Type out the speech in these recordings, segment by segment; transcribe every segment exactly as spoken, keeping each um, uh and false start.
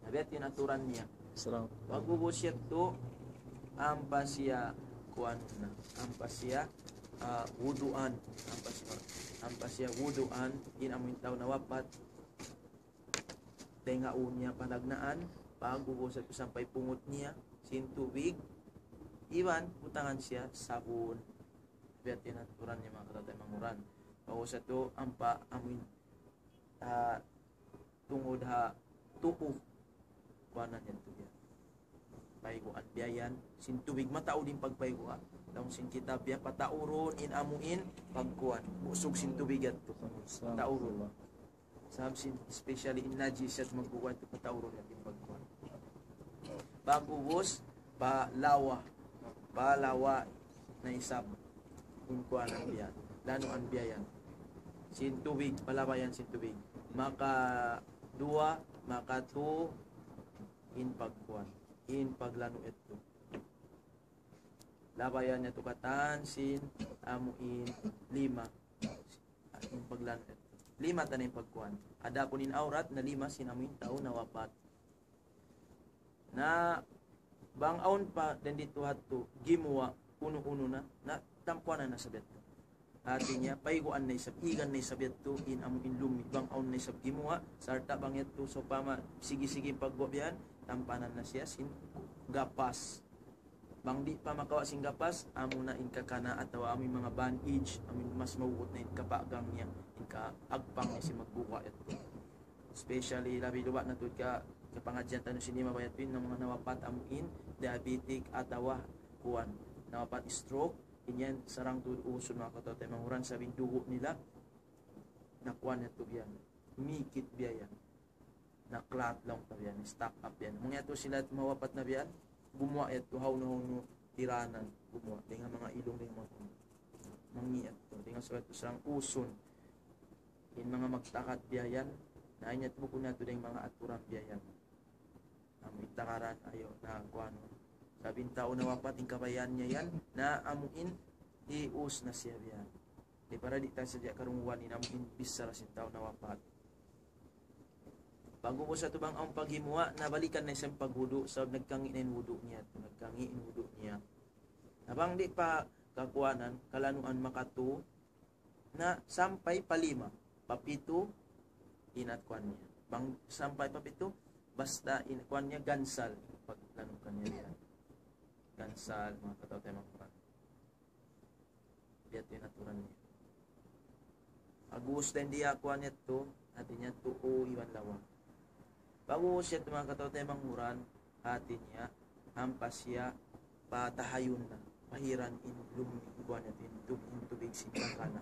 Biya' yan in aturan niya. Salam. Pag'ubus yadtu, ampa siya kuwan na. Ampa siya, ah, wuduan. Ampa siya, ampa siya wuduan, in amu in tau nawapat. Dayn ha ū niya panagnaan, pag'ubus yadtu sampay pungut niya, sin tubig, iban butangan siya sabun. Biya' yan in aturan niya, manga kataymanghuran. Pag'ubus yadtu, ampa amu in, ah, tungud ha tuu. Kuwanan yadtu biya'. Payguan biya' yan. Sin tubig mataud in pagpaygu ha. Laung sin kitab biya' pataurun in amu in pagkuwan. Busug sin tubig yadtu. Pataurun. Sabab sin, especially in najis yadtu magkuwan yadtu pataurun yadtu in pagkuwan. Pag'ubus, palawa. Palawa na isab. In kuwanan biya'. Lanuan biya' yan. Sin tubig, palawa yan sin tubig. Makaduwa, makatu, in pagkuwan. In paglanu' yadtu. Labayan yadtu katan sin amu in lima. In paglanu' yadtu. Lima tana in pagkuwan. Adapun in awrat na lima sin amu in tau nawapat. Na bang awn pa dayn didtu ha yadtu, gimuwa', unu-unu na, na tampuanan na isab yadtu. Hati niya, payguan na isab, igan na isab yadtu, in amu in lumi, bang awn na isab gimuwa', sarta' bang yadtu, sawpama, sigi-sigi in pagguwa' biya' yan, tampanan na siya sin gapas. Bang di' pa makawa' sin gapas, amu na in kakana atawa amu in manga bandage, amu in mas maugut na in kapagang niya, in kaagpang niya sin magguwa' yadtu. Especially, labi luba' na tuud ka, kapangadjian taniyu sin lima bayat in, na manga nawapat amu in diabetic atawa kuwan. Nawapat stroke, in yan sarang tuud usun, manga kataymanghuran, sabab in dugu' nila, na kuwan yadtu biya' yan. Mikit biya' yan. Na clot laung ta biya' yan, stuck up biya' yan. Manga yadtu sila mawapat na biya' yan, gumuwa' yadtu, hawnu-hawnu tiranan, gumuwa'. Dayn ha manga ilung, dayn ha manga, manga yadtu. Dayn ha suwat sarang usun. In manga magtakad biya' yan, na in yadtu bukun na tuud in manga aturan biya' yan. Amu in takaran, ayaw na kuwan. Sabab in tau nawapat, in kabayaan niya yan, na amu in ius na siya biya' yan. Di' para di' ta sadja karungugan in amu in bichara sin tau nawapat. Pag'ubus yadtu bang awn pa gimuwa', na balikan na isab in pagwudu', sabab nagkangi' na in wudu' niya, nagkangi' in wudu' niya. Na bang di' pa kakuwanan, kalanuan makatu, na sampay pa lima, pa pitu, in kuwan niya. Bang sampay pa pitu, basta in kuwan niya gansal, paglanu' kaniya yan. Gansal, manga kataymanghuran. Biya' yadtu in aturan niya. Pag'ubus dayn di ha kuwan yadtu, hati niya tuu iban lawa. Pag'ubus yadtu, manga kataymanghuran, hati niya, ampa siya patahayun na, pahiran in lumi, kuwan yadtu, in tub-, in tubig sin kakana.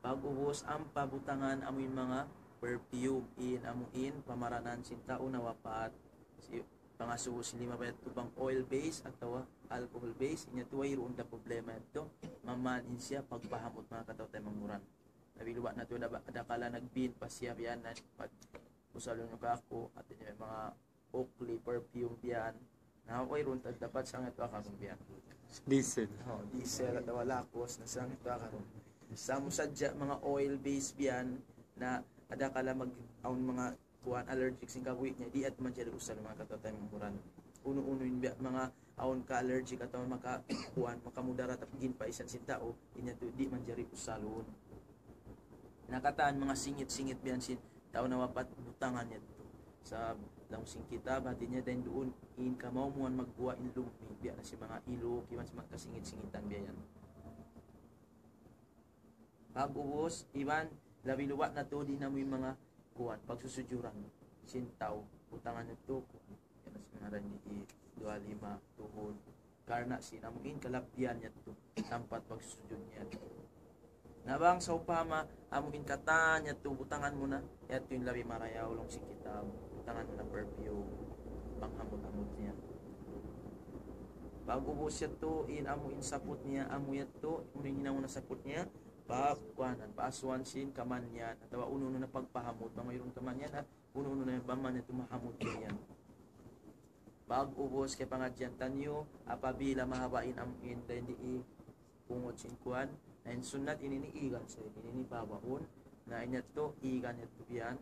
Pag'ubus, ampa butangan amu in manga perfume, in amu in pamaranan sin tau nawapat. Si, pangasubu sin lima bayat yadtu bang oil base atawa alcohol base, in yadtu wayruun da problema yadtu. Maman in siya pagpahamut, manga kataymanghuran. Labi luba' na tuud, ada, adakala nagbin pa siya biya' yan, pag-usalun niyu kāku', hati niya manga Oakley perfume biya' yan. Na, wayruun ta dapat sa' ngan tu akarun biya' yan. Diesel. Oh, diesel atawa Lacoste na sa' ngan tu akarun. Sa' amu sadja manga oil base biya' yan, na adakala mag-, awn manga kuwan allergic sin kabuhi' niya, di' yadtu manjari usalun, manga kataymanghuran. Unu-unu in biya' manga awn ka allergic atawa maka-, kuwan, makamudarat ha pag'in pa isan sin tau, in yadtu di' manjari usalun. Na katan manga singit-singit biya' yan sin tau nawapat, butangan yadtu. Sa' laung sin kitab, hati niya dayn duun in kamaumuan magguwa' in lumi, biya' na sin manga iluk, iban sin manga kasingit-singitan biya' yan. Pag'ubus, iban, labi luba' na tuud in amu in manga kuwan, pagsusujuran sin tau, butangan yadtu, kuwan, yan na sin ngaran di' duwa lima, tuhud, karna' sin amu in kalabbihan yadtu, tampat pagsujud niya. Na bang sawpama, amu in katan yadtu, butangan mu na, yadtu in labi marayaw laung sin kitab, butangan mu na perfume, panghamut-hamut niya. Pag'ubus yadtu, in amu in saput niya, amu yadtu, unu in hinangun na saput niya, pa, kuwanan, paasuhan sin kamanyan, atawa unu-unu na pagpahamut, bang wayruun kamanyan, ha, unu-unu na bang man yadtu mahamut niya yan. Pag'ubus kapangadjian taniyu, apabila mahaba' in amu in, dayn di i-, Pungut sin kuwan, na in sunnat ini ini igan sa ini ini babaun, na in yadtu igan yadtu biyan,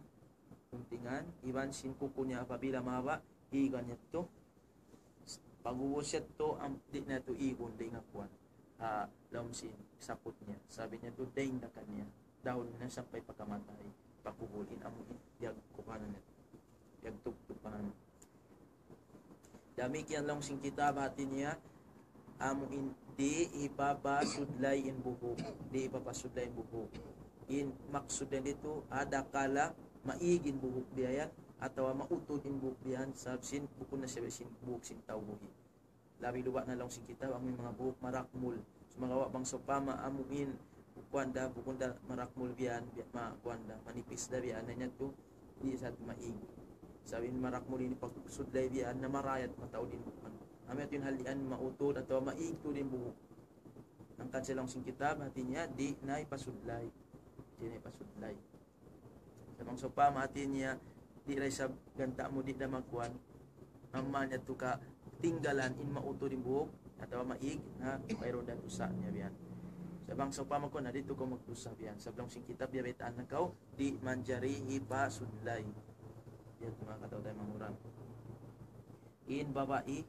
kuntingan, iban sin kuku niya apabila mahaba', igan yadtu. Pag'ubus yadtu, am-, di' na yadtu igun, di' nga kuwan. Ha, lawm sin saput niya. Sabab in yadtu, dayn da kaniya. Dahun na sampay pakamatay. Pakubul in amu in, yag kukanan yadtu. Yag tuktuk kanan. Damikkiyan laung sin kitab hati niya, amu in di' hipapasudlay in buhuk, di' hipapasudlay in buhuk. In maksud niya ditu, adakala maig in buhuk biya' yan, atawa mautud in buhuk biya' yan, sabab sin bukun na siya sin buhuk sin tau buhi'. Labi luba' na laung sin kitab, amu in manga buhuk marakmul. Sumagawa' bang sawpama amu in, kuwan da, bukun da marakmul biya' yan, biya', ma-, kuwan da, manipis da biya' yan, na niya tu, di' sa maig. Sabab in marakmul ini pagsudlay biya' yan na marayat mataud in buhuk. Amu yadtu in halian mautud atawa maig tuud in buhuk. Hangkan sa laung sin kitab, hati niya, di' na hipasudlay. Di' na hipasudlay. Sa bang sawpama hati niya, di' da isab ganta' mu, di' da magkuwan. Ampa niya tu katinggalan in mautud in buhuk, atawa maig, na, wayruun da dusa niya biya' yan. Sa bang sawpama kuwan, na di' tu kaw magdusa biya' yan. Sa laung sin kitab, biya' baytaan na kaw, di' manjari hipasudlay. Yan, manga kataw-taymanghuran. In babai,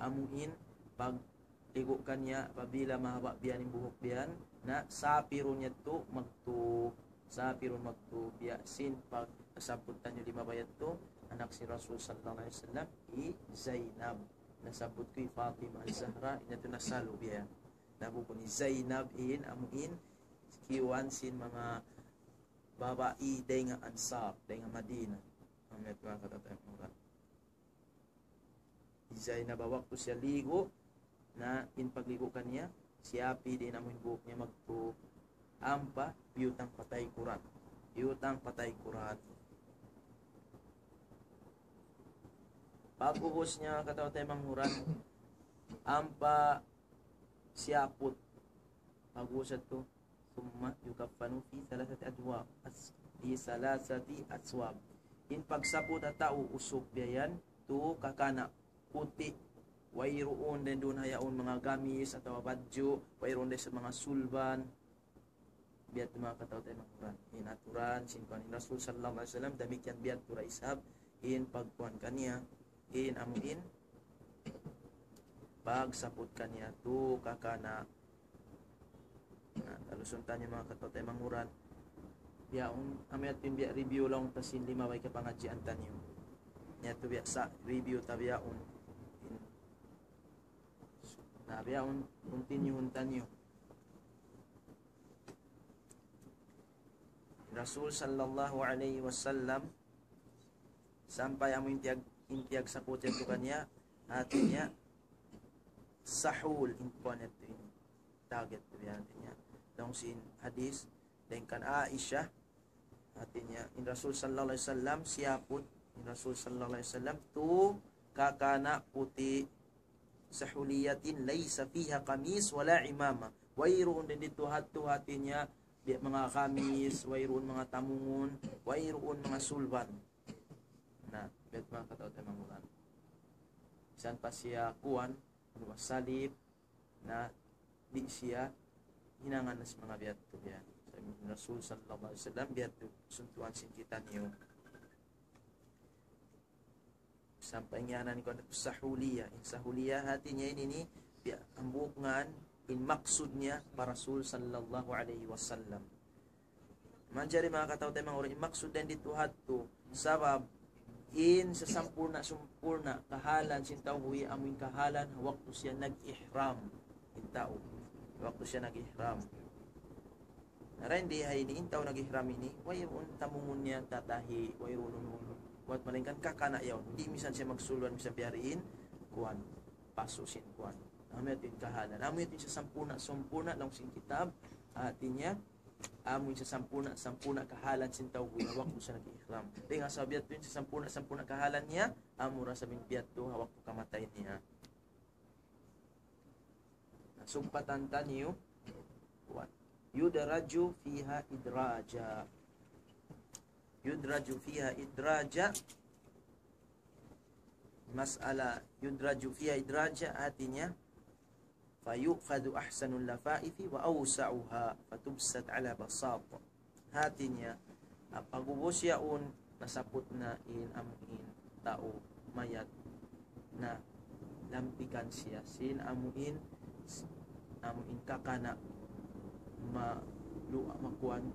amu in pagligu' kaniya, apabila mahaba' biya' yan in buhuk biya' yan, na sapirun yadtu magtu, sapirun magtu, biya' sin pagsabbut taniyu limabay yadtu, anak sin Rasul sallallahu alayhi wasallam, hi Zainab. Nasabbut ku hi Fatima Zahra, in yadtu nasalu biya' yan. Na bukun hi Zainab in, amu in, kiyuan sin manga babai dayn ha Ansar, dayn ha Madina. Amu yadtu, manga kataw-taymanghuran. Hi Zainab, waktu siya ligu', na in pagligu' kaniya, siyapi' da in amu in buhuk niya magtu, ampa biyutang pa taykuran. Biyutang pa taykuran. Pag'ubus niya, kataw-taymanghuran, ampa siyaput. Pag'ubus yadtu, ثم يكفن في ثلاثة أثواب. في ثلاثة أثواب. In pagsaput ha tau usug biya' yan, tu kakana' puti'. Wayruun da duun hayaun manga gamis atawa badju', wayruun da isab manga sulban. Biya' yadtu, manga kataw-taymanghuran. In aturan sin kuwan in Rasul sallallahu alayhi wasallam, damikkiyan biya' yadtu da isab in pagkuwan kaniya, in amu in pagsaput kaniya tu kakana'. Na, talusun taniyu, manga kataw-taymanghuran. Bihaun, amu yadtu in biya' review laung ta sin limabay kapangadjian taniyu. Yadtu biya' sa review ta bihaun. Na, bihaun, continue taniyu. Rasul sallallahu alayhi wasallam, sampay amu in tiyag-, in tiyagsaput yadtu kaniya, hati niya, sahul in kuwan yadtu ini. Target tu yan, hati niya. Laung sin hadis, dayn kan Aisha, hati niya, in Rasul sallallahu alayhi wasallam, siyaput, in Rasul sallallahu alayhi wasallam, tu kakana' puti', سحولية ليس فيها قميص ولا عمامة. Wayruun da ditu hatu hati niya, biya' manga kamis, wayruun manga tamungun, wayruun manga sulban. Na, biya' manga kataw-taymanghuran. Misan pa siya kuwan, unu ba, salib, na di' siya hinangan na sin manga biya' yadtu biya'. Sa' in Rasul sallallahu alayhi wasallam biya' yadtu suntuan sin kitaniyu. Sampay ngiyanan ku na sahuliya. In sahuliya hati niya ini ini, biya' hambuuk ngan, in maksud niya pa Rasul sallallahu alayhi wasallam. Manjari manga kataw-taymanghuran, in maksud dayn ditu hatu, sabab in sasampurna'-sampurna' kahalan sin tau buhi' amu in kahalan waktu siya nag-ihram. In tau, waktu siya nag-ihram. Na dayn di ha ini, in tau nag-ihram ini, wayruun tamungun niya tatahi', wayruun unu-unu. Buat malaingkan kakana' yaun. Di' misan siya magsulban, misan biya' diin, kuwan, pasu' sin kuwan. Amu yadtu in kahalan. Amu yadtu in sasampurna'-sampurna' laung sin kitab. Hati niya, amu in sasampurna'-sampurna' kahalan sin tau buhi' waktu siya nag-ihram. Dayn ha sabab yadtu in sasampurna'-sampurna' kahalan niya, amu ra sabab in biya' yadtu ha waktu kamatay niya. Na, sugpatan taniyu, kuwan. يدرج فيها إدراجا. يدرج فيها إدراجا. Mas'ala يدرج فيها إدراجا, hati niya, فيؤخذ أحسن اللفائف وأوسعها فتبسط على بساط. Hati niya, ah, pag'ubus yaun, nasaput na in amu in tau mayat na lampikan siya sin amu in, amu in kakana' ma-, lu-, makuan,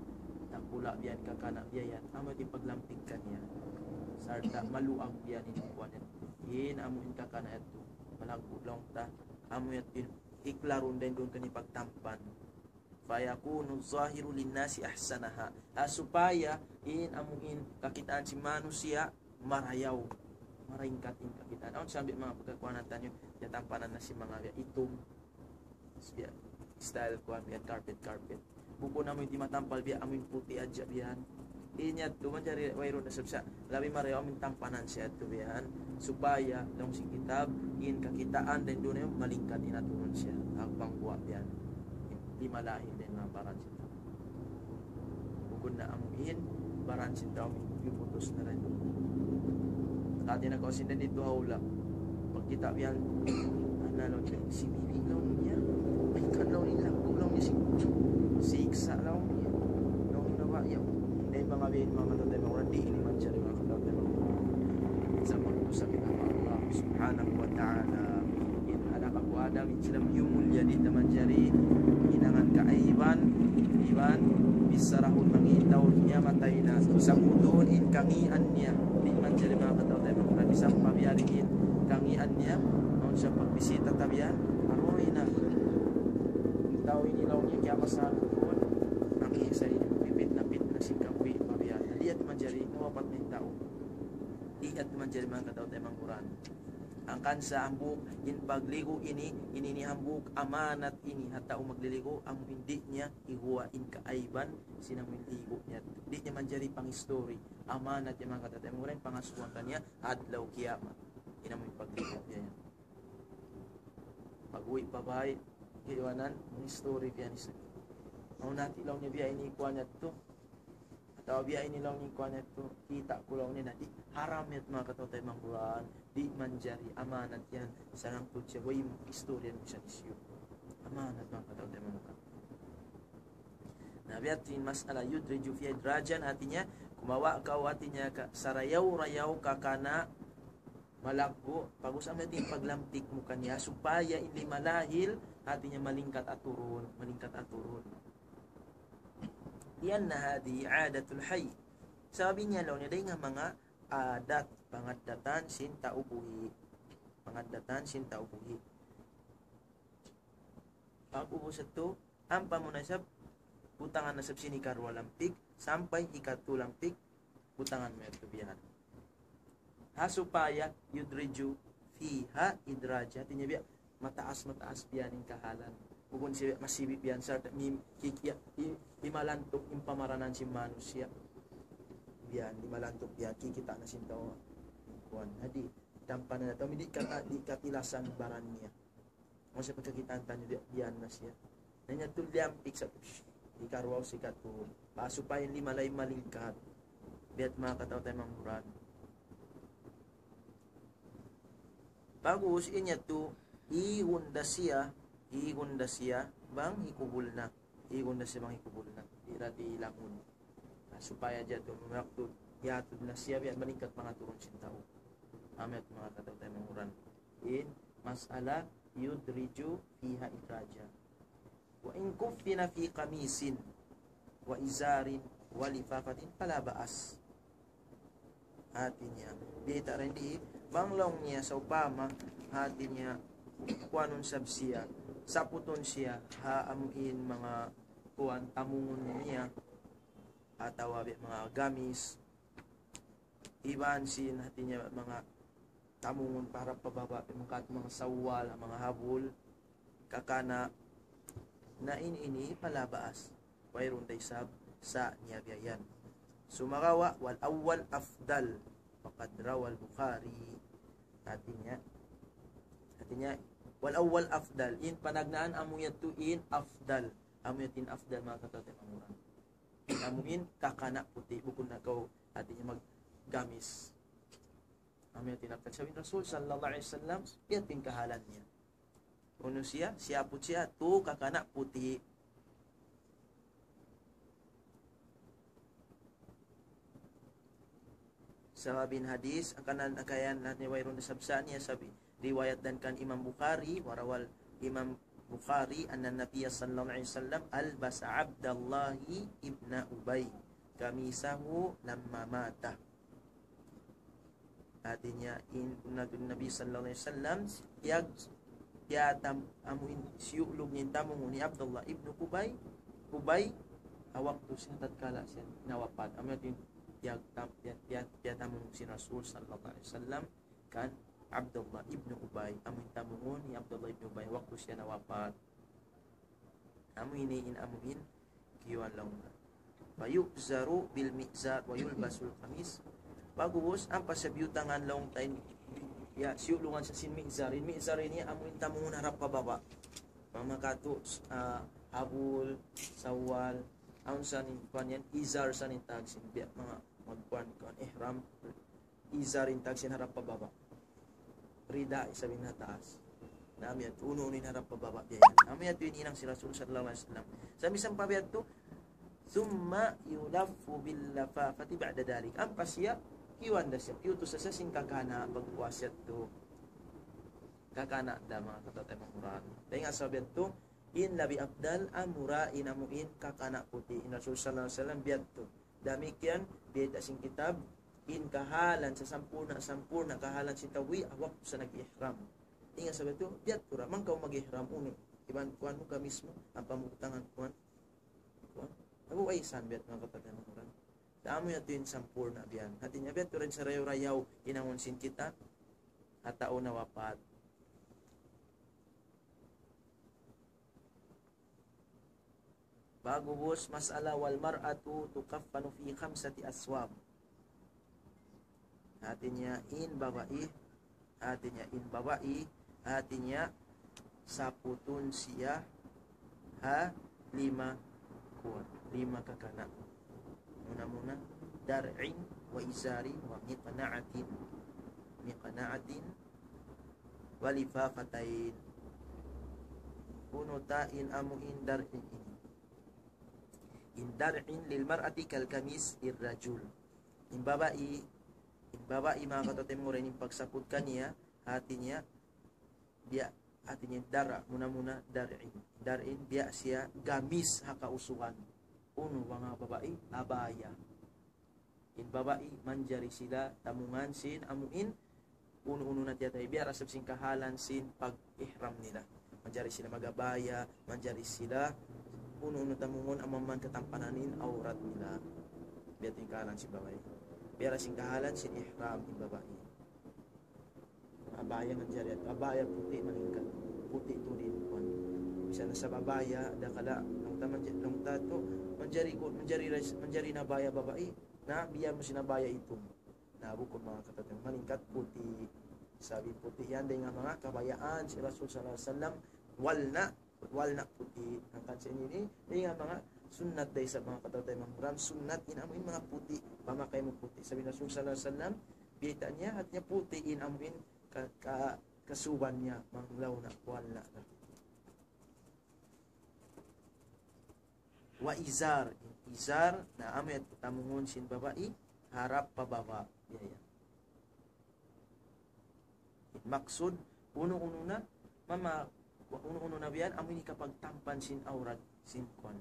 dakula' biya' yan kakana' biya' yan, amu in paglampik kaniya. Sarta' maluag biya' yan in kuan yan. In amu in kakana' yadtu, malaggu' laung ta, amu yadtu in hiklarun dayn duun kaniya pagtampan. فيكون الظاهر للناس أحسنها. Ha, supaya in amu in kakitaan sin manusiya' marayaw. Maringkat in kakitaan. Awn sambil manga pagkakuanan taniyu, ya tampanan na sin manga biya' itum. Biya' style kuan, biya' carpet, carpet. Bukun amu in di' matampal, biya' amu in puti' hadja biya' yan. In yadtu manjari wayruun na sabab sa labi marayaw amu in tampanan siya yadtu biya' yan. Supaya, laung sin kitab, in kakitaan dayn duun na yan, malingkat in aturun siya. Agbang buwa' biya' yan. Di' malahil dayn manga baran sin tau. Bukun na amu in, baran sin tau, piputus na rin. Kati na kaw sin didtu ha hula'. Pagkita' biya' yan, unu laung niya, si bibi' laung niya. Ay, kan laung niya, laung niya, si, siksa' laung niya. Laung niya ba, ya, dayn manga biya' yan, manga kataw-taymanghuran, di' ini manjari manga kataw-taymanghuran. Sa' magdusa kita pa Allah Subhanahu wa Ta'ala. In anak aku Adam, in sila yumulliya, di' na manjari hinangan kaaiban, iban, bichara hun manga tau niya matay na. Sa' bukun in kangīan niya, di' manjari manga kataw-taymanghuran, bisan pa biya' diin in kangīan niya, awn siya pagbisita ta biya' yan, aruy na. In tau ini laung niya kiyamasahan ku, nangī' sa ini, pipit na pit na sin kabuhi' pa biya' yan. Di' yadtu manjari, nawapat na in tau. Di' yadtu manjari manga kataw-taymanghuran. Hangkan sa hambuuk, in pagligu' ini, ini, ini hambuuk amanat ini, ha tau magliligu', amu in di' niya higuwa' in kaaiban sin amu in ligu' niya. Di' niya manjari pang-istori. Amanat yan manga kataw-taymanghuran, pangasubuhan kaniya, adlaw kiyamat. In amu in pagligu' niya yan. Pag-uwi' pa bāy, iwanan, mag-istori biya' yan isab. Awn hati laung niya biya' ini kuwan yadtu. Atawa biya' ini laung niya kuwan yadtu, kita' ku laung niya na di' haram yadtu manga kataw-taymanghuran, di' manjari amanat yan, sarang tuud siya, way istorya niya sa isyu. Amanat manga kataw-taymanghuran. Na, biya' ha yan in mas'ala yudriju fiha idrajan, hāti niya, kumawa' kaw hāti niya ka, sarayaw-rayaw kakana' malaggu', pag-ubus amu in paglampik mu kaniya, supaya in lima lahil, hāti niya malingkat aturun, malingkat aturun. لأن هذه عادة الحي. Sabab in yan laung niya dayn ha manga adat, pangaddatan sin tau buhi'. Pangaddatan sin tau buhi'. Pag-ubus yadtu, ampa mu na isab, butangan na isab sin hikaruwa lampik, sampay hikatū lampik, butangan mu yadtu biya' yan. Ha supaya yudriju fiha idraja. Hāti niya biya' mataas-mataas biya' yan in kahalan. Bukun siya masibi' biya' yan, sarta' mi-, ki-, ya, hi-, himalantuk in pamaranan sin manusiya'. Biya' yan, himalantuk biya' yan, kikita' na sin tau. Kuwan, hāti, tampan na tau, di' kata-, di' katilasan baran niya. Masa pagkakitaan taniyu di-, diyan na siya. Na niya tuud liyampik sa, hikaruwa, hikatū. Pa supaya lima lahil malingkat. Biya' ha manga kataw-taymanghuran. Pag-ubus in yadtu, ihun da siya, ihun da siya, bang hikubul na. Ihun da siya bang hikubul na. Di' da dihilangun. Na supaya yadtu, waktu, yatud na siya, biya' malingkat pangaturun sin tau. Amu yan manga kataw-taymanghuran. In mas'ala yudriju fiha idraja. وإن كفن في قميص وإزار ولفافة فلا بأس. Hāti niya, biyayta' ra di', bang laung niya sawpama, hāti niya, kuwanun isab siya, saputun siya, ha amu in manga kuwan tamungun niya, atawa biya' manga gamis, iban sin hāti niya manga tamungun pa harap pa baba', manga kat-, manga sawwal, manga habul, kakana', na in ini fala ba'as. Wayruun da isab sa' niya biya' yan. Sumagawa', والأول أفضل. وقد رواه البخاري. Hāti niya, hāti niya, والأول أفضل. In panagnaan amu yadtu in afdal. Amu yadtu in afdal manga kataw-taymanghuran. Amu in kakana' puti', bukun na kaw hāti niya maggamis. Amu yadtu in afdal. Sabab in Rasul sallallahu alayhi wasallam, biya' ha yan in kahalan niya. Unu Siya, siya puti siya, tu kakana' puti. Sabab in hadis, akanan akayan na ni wayruun sabsa niya sabi. Riwayat dan kan Imam Bukhari, وروى الإمام البخاري أن النبي صلى الله عليه وسلم ألبس عبد الله بن أبي قميصه لما مات. Hati niya, in, Nabi, Nabi sallallahu alayhi wasallam, piyag, piyatam, amu in, siyulug niya in tamungun hi Abdullah ibn Ubay, Ubay, ha waktu siya tatkala siya nawapat. Amu yadtu in, piyag, tam, piyag, piyag, piyatamung sin Rasul sallallahu alayhi wasallam, kan Abdullah ibn Ubay, amu in tamungun hi Abdullah ibn Ubay, waktu siya nawapat. Amu ini in amu in kiyuan laung. فيؤزر بالمئزر ويلبس القميص. Pag'ubus, ampa siya biyutangan laung ta in, ya, siyulungan siya sin mi'zar. In mi'zar ini amu in tamungun harap pa baba'. Manga katu', ah, habul, sawal, awn sa in kuwan yan, izar sa in tag sin biya' manga magkuwan, kuwan, ihram, izar in tag sin harap pa baba'. Rida isab in ha taas. Na amu yadtu, unu-unu in harap pa baba' biya' yan. Amu yadtu in hinang sin Rasul sallallahu alayhi wasallam. Sa' misan pa biya' yadtu, ثم يلف باللفافة بعد ذلك. Ampa siya, kiyuan da siya, kiyutus da siya sin kakana' pagpuas yadtu. Kakana' da, manga kataymanghuran. Mura. Dayn ha sabab yadtu, in labi afdal, amura in amu in kakana' puti'. In Rasul sallallahu alayhi wasallam biya' yadtu. Damikkiyan, biyayta' sin kitab, in kahalan sasampurna', sampurna' kahalan sin tau buhi', ha waktu siya nag-ihram. Dayn ha sabab yadtu, biya' yadtu ra, bang kaw mag-ihram, unu, iban kuwan mu, gamis mu, ampa mu butangan kuwan. Kuwan. Abu Aisan, biya' yadtu, manga kataymanghuran. Sa' amu yadtu in sampurna' biya' yan. Hati niya biya' yadtu ra in sarayaw-rayaw, hinangun sin kita, ha tau nawapat. Pag'ubus mas'ala, والمرأة تكفن في خمسة أثوب. Hati niya in babai, hati niya in babai, hati niya saputun siya ha lima kuwan, lima kakana'. Muna-muna, درع وإزار ومقنعة. مقنعة ولفافتين. Unu ta in amu in درع ini. In درع للمرأة كالقميص للرجل. In babai, in babai, manga kataymanghuran, in pagsaput kaniya, hati niya, biya', hati niya درع, muna-muna درع. درع, biya' siya gamis ha kausugan. Unu, manga babai, abaya. In babai, manjari sila tamungan sin amu in unu-unu na tiyatay, biya' da isab sin kahalan sin pag-ihram nila. Manjari sila mag-abaya, manjari sila unu-unu tamungun amu in katampanan in awrat nila. Biya' ha yan in kahalan sin babai. Biya' da sin kahalan sin ihram in babai. Abaya manjari yadtu. Abaya puti' malingkat. Puti' tuud in kuwan. Misan na isab abaya, dakala', laung ta manjari, laung ta yadtu, manjari ku, manjari rais, manjari na abaya babai. Na, biya' mu sin abaya itum. Na, bukun, manga kataymanghuran, malingkat puti'. Sabab puti' yan, dayn ha manga kabayaan sin Rasul sallallahu alayhi wasallam, walna', walna' puti'. Hangkan sa ini, dayn ha manga sunnat da isab, manga kataymanghuran, sunnat in amu in manga puti', pamakay mu puti'. Sabab Rasul sallallahu alayhi wasallam, biyayta' niya, hati niya puti' in amu in ka, ka, kasuban niya, manga laung na, walna' na. وإزار. Izar, na amu yadtu tamungun sin babai, harap pa baba'. Biya' yan. Maksud, unu-unu na, mama, unu-unu na biya' yan, amu in hikapagtampan sin awrat, sin kuwan,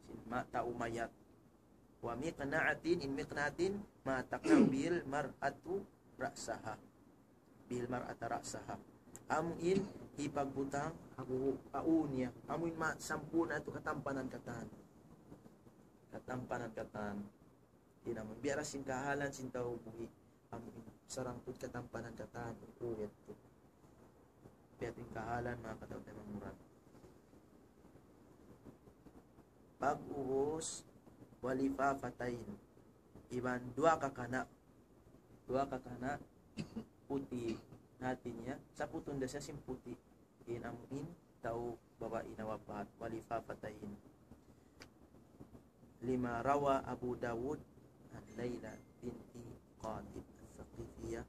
sin ma-, tau mayat. ومقنعة, in مقنعة, ما تقنع به المرأة رأسها. به المرأة رأسها. Amu in hipagbutang ha buhuk, ha ū niya. Amu in ma-, sampurna' yadtu katampanan katan. Katampanan katan. Di' na mu, biya' da sin kahalan sin tau buhi'. Amu in sarang tuud katampanan katan. Ū yadtu. Biya' da in kahalan, manga kataymanghuran. Pag'ubus, ولفافتين. Iban duwa kakana'. Duwa kakana' puti'. Hati niya, saputun da siya sin puti'. In amu in tau babai nawapat, ولفافتين. لما روى أبو داود عن ليلى بنت قاطب الثقفية،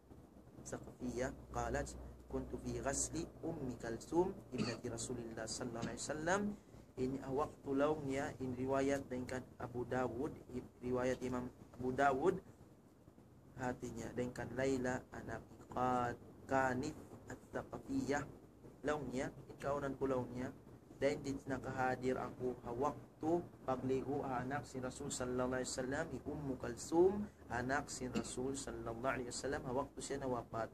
الثقفية قالت: كنت في غسل أم كلثوم ابنة رسول الله صلى الله عليه وسلم. Ini waktu laung niya, in riwayat dayn kan Abu Dawud, i-, riwayat Imam Abu Dawud, hati niya, dayn kan Layla anak Qa-, Kanith At-Thaqafiyah. Laung niya, in kaunan ku laung niya, dayn di nakahadir aku ha waktu pagligu ha anak sin Rasul sallallahu alayhi wasallam, hi Ummu Kalsum, anak sin Rasul sallallahu alayhi wasallam, ha waktu siya nawapat.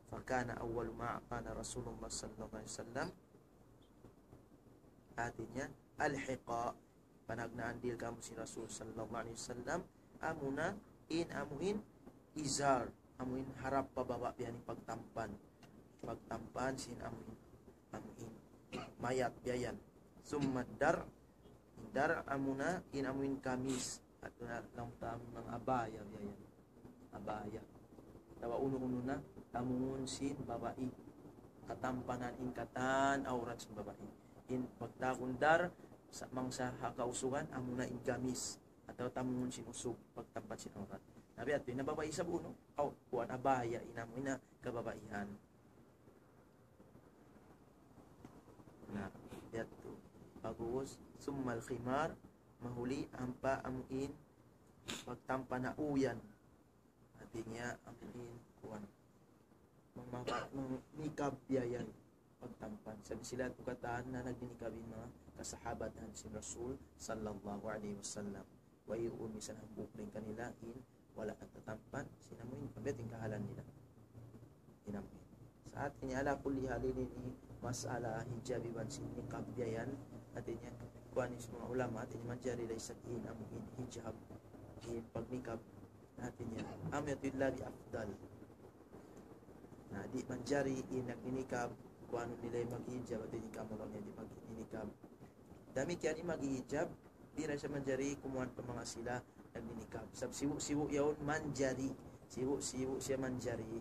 فكان أول ما أعطانا رسول الله صلى الله عليه وسلم, hati niya, الحقاء, panagnaan dihil kāmu' sin Rasul sallallahu alayhi wasallam, amuna in, amuin izar, amuin harap pa baba' biya' ini pagtampan. Pagtampan sin amuin, amuin mayat biya' yan. ثم الدرع, in dar' amuna in amuin kamis, atawa laung ta amuin manga abaya biya' yan. Abaya. Atawa unu-unu na, tamungun sin babai. Katampanan in katan awrat sin babai. In pagtawagun dar', sa-, mangsa ha kausugan, amuna in gamis. Atawa tamungun sin usug, pagtampan sin awrat. Na biya' yadtu, in babai isab unu, aw, kuwan abaya, in amuin kababaihan. Na, biya' yadtu. Pag'ubus, ثم الخمار, mahuli ampa amuin pagtampan ha uyan. Hati niya, amuin, kuwan. Mang-, mang-, mang-, nikab biya' yan. Pagtampan. Sabab sila tu katan na nagdinikab in manga kasahabatan sin Rasul sallallahu alayhi wasallam. Wayruun misan hambuuk dayn kanila in wala' nagtatampan, sin amuin, biya' in kahalan nila. In amuin. Sa' hati niya, ala kulli hal, ini, ini masala hijab iban sin nikab biya' yan. Hati niya, kuwan sin manga ulama, hati niya, manjari da isab in amuin hijab, in pagnikab. Hati niya, amu yadtu in labi afdal. Na, di' manjari in nagninikab, kuwanun nila in maghijab, hati niya, kamu laung niya di' magninikab. Damikkiyan in maghijab, di' na siya manjari kumuan pa manga sila nagninikab. Sabab sibu'-sibu' yaun manjari. Sibu'-sibu' siya manjari.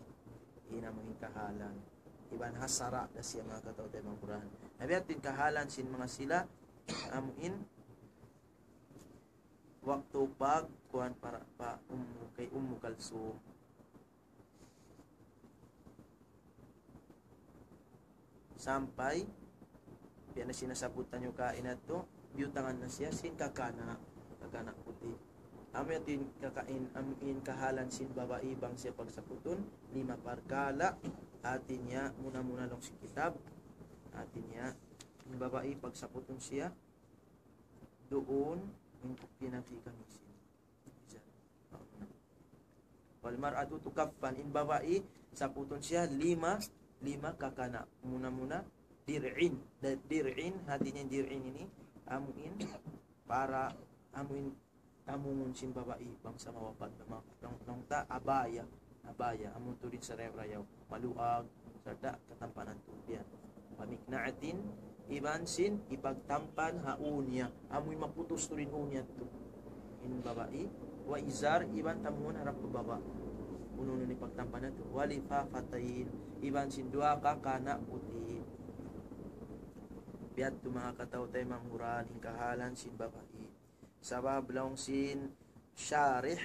In amuin kahalan. Iban ha sara' da siya manga kataw-taymanghuran. Na biya' yadtu in kahalan sin manga sila, amuin waktu pagkuwan para pa Ummu, kay Ummu Kalsum. Sampay, biya' na sin nasabbut taniyu kaina yadtu, biyutangan na siya sin kakana', kakana' puti'. Amu yadtu in kaka-, in, amu in kahalan sin babai bang siya pagsaputun, lima parkala', hati niya, muna-muna laung sin kitab, hati niya, in babai pagsaputun siya, duun, in kupina fi kamisin. والمرأة تكفن, in babai, saputun siya lima, lima kakana'. Muna-muna, dir'in. Da-, dir'in, hati niya dir'in ini, amuin, para, amuin, tamungun sin babai, bang sa mawapat na ma-, laung, laung ta, abaya, abaya, amu tuud in sarayaw-rayaw, maluag, sarta' katampanan tuud yan. ومقنعة, iban sin hipagtampan ha ū niya, amuin maputus tuud in ū niya yadtu. In babai, وإزار, iban tamungun harap pa baba'. Unu-unu in hipagtampan yadtu. ولفافتين, iban sin duwa kakana' puti'. Biya' yadtu manga kataw-taymanghuran in kahalan sin babai. Sabab laung sin Sharih,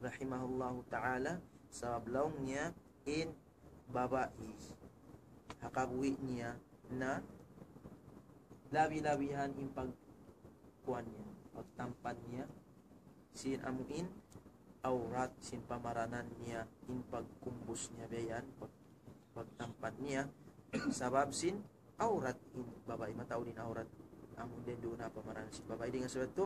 rahimahullahu ta'ala, sabab laung niya in babai ha kabuhi' niya na labi-labihan in pagkuwan niya, pagtampan niya, sin amuin awrat sin pamaranan niya, in pagkumbus niya biya' yan, pag-, pagtampan niya, sabab sin awrat in babai, mataud in awrat. Amu in duun na pamaranan sin babai. Dayn ha sabab yadtu,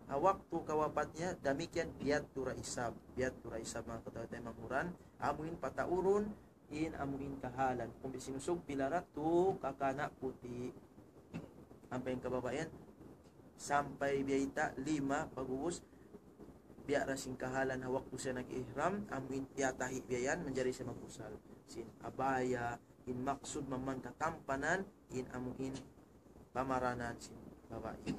ha waktu kawapat niya, damikkiyan biya' yadtu da isab. Biya' yadtu da isab manga kataw-taymanghuran. Amuin pataurun, in amuin kahalan. Kumbi sinusug pila ra tu kakana' puti'. Ampa in kababaihan, sampay biya' ta lima, pag'ubus, biya' da sin kahalan ha waktu siya nag-ihram, amuin tiyatahi' biya' yan, manjari siya mag-usal. Sin abaya, in maksud maman katampanan, in amuin pamaranan sin babai.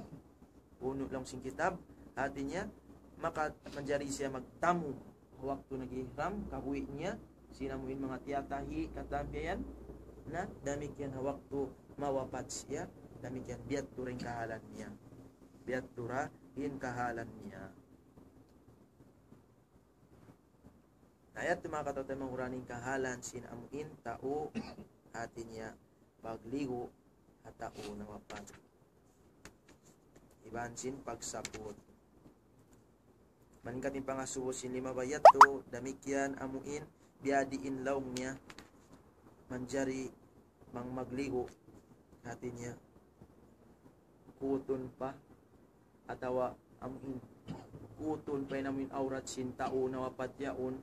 Unu laung sin kitab, hati niya, maka manjari siya magtamum ha waktu nag-ihram, kabuhi' niya, sin amuin manga tiyatahi', katan biya' yan, na damikkiyan ha waktu mawapat siya, damikkiyan biya' yadtu da in kahalan niya. Biya' yadtu da in kahalan niya. Na yadtu, manga kataymanghuran, in kahalan sin amu in tau, hati niya pagligu' ha tau nawapat iban sin pagsaput. Malingkat in pangasubu sin limabay yadtu, damikkiyan amu in biyadiin laung niya manjari bang magligu', hati niya kuutun pa, atawa amu in kuutun pa in amu in awrat sin tau nawapat yaun,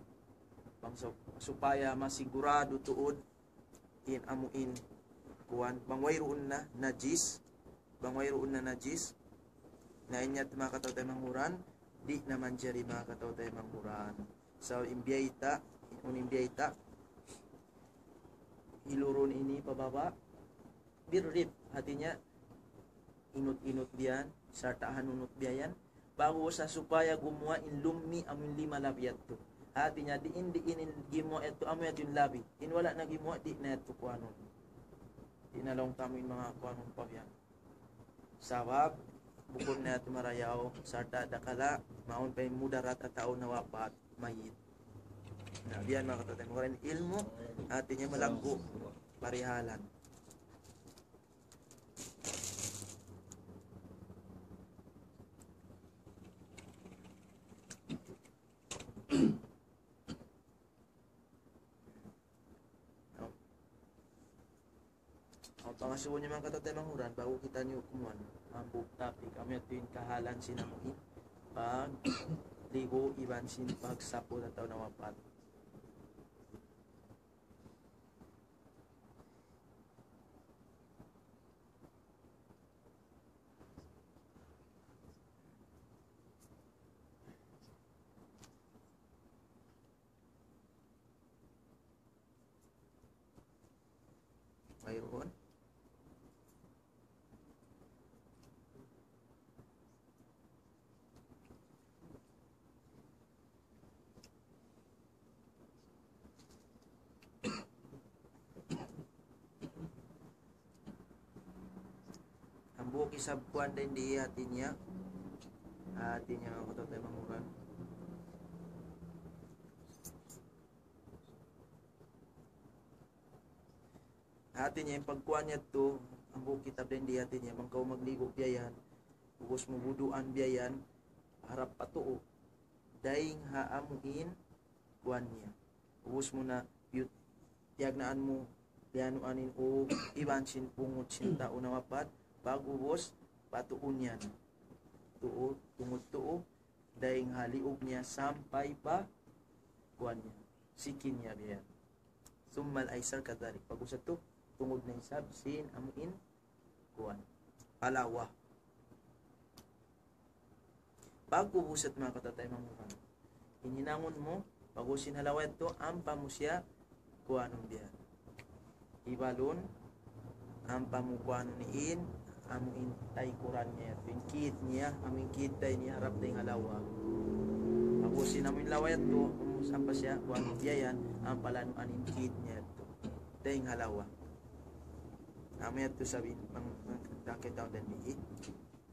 bang sup-, supaya masiguradu tuud in amu in kuwan, bang wayruun na najis, bang wayruun na najis, na in yadtu, manga kataymanghuran, di' na manjari, manga kataymanghuran. So, in biyayta', unu in biyayta', hilurun ini pababa', birrif, hati niya inut-inut biya' yan, sarta' hanunut biya' yan, ba'gu sa supaya gumuwa' in lummi' amu in lima labi yadtu. Hati niya diin, diin in gimuwa' yadtu, amu yadtu in labi. In wala' na gimuwa', di' na yadtu kuwanun. Di' na laung ta amu in manga kuwanun pa biya' yan. Sabab bukun na yadtu marayaw, sarta' dakala' mawn pa in mudarat ha tau nawapat, mayit. Na, biya' yan, manga kataymanghuran, in ilmu', hati niya malaggu' parihalan. Awn pangasubu niya, manga kataymanghuran, ba'gu kitaniyu kumuan, hambuuk topic, amu yadtu in kahalan sin amu in pagligu' iban sin pagsaput ha tau nawapat. Mayroon. Hambuuk isab kuwan dayn di, hati niya. Hati niya, manga kataymanghuran. Hati niya, in pagkuwan niya yadtu, hambuuk kitab dayn di, hati niya, bang kaw magligu' biya' yan, ubus mu wuduan biya' yan, harap pa tuu. Dayng ha amu in kuwan niya. Ubus mu na, yut-, tiyagnaan mu, biyanuan in uu iban sin pungut sin tau nawapat, pag'ubus, patuun niya na. Tuu, tungud tuu, dayng ha liug niya sampay pa kuwan niya. Sikin niya biya' yan. Summal aysar kadhalik. Pag'ubus yadtu, tungud na isab sin amu in kuwan. Palawa. Pag'ubus yadtu, manga kataymanghuran, in hinangun mu, pag'ubus sin ha lawa yadtu, ampa mu siya kuwanun biya' yan. Ibalun, ampa mu kuwanun in, amu in taykuran niya yadtu, in kid niya, amu in kid dayn niya harap dayn ha lawa. Pag'ubus sin amu in lawa yadtu, ubus ampa siya kuwanun biya' yan, ampa lanuan in kid niya yadtu dayn ha lawa. Amu yadtu isab in, mang, mang, kakita' dayn di,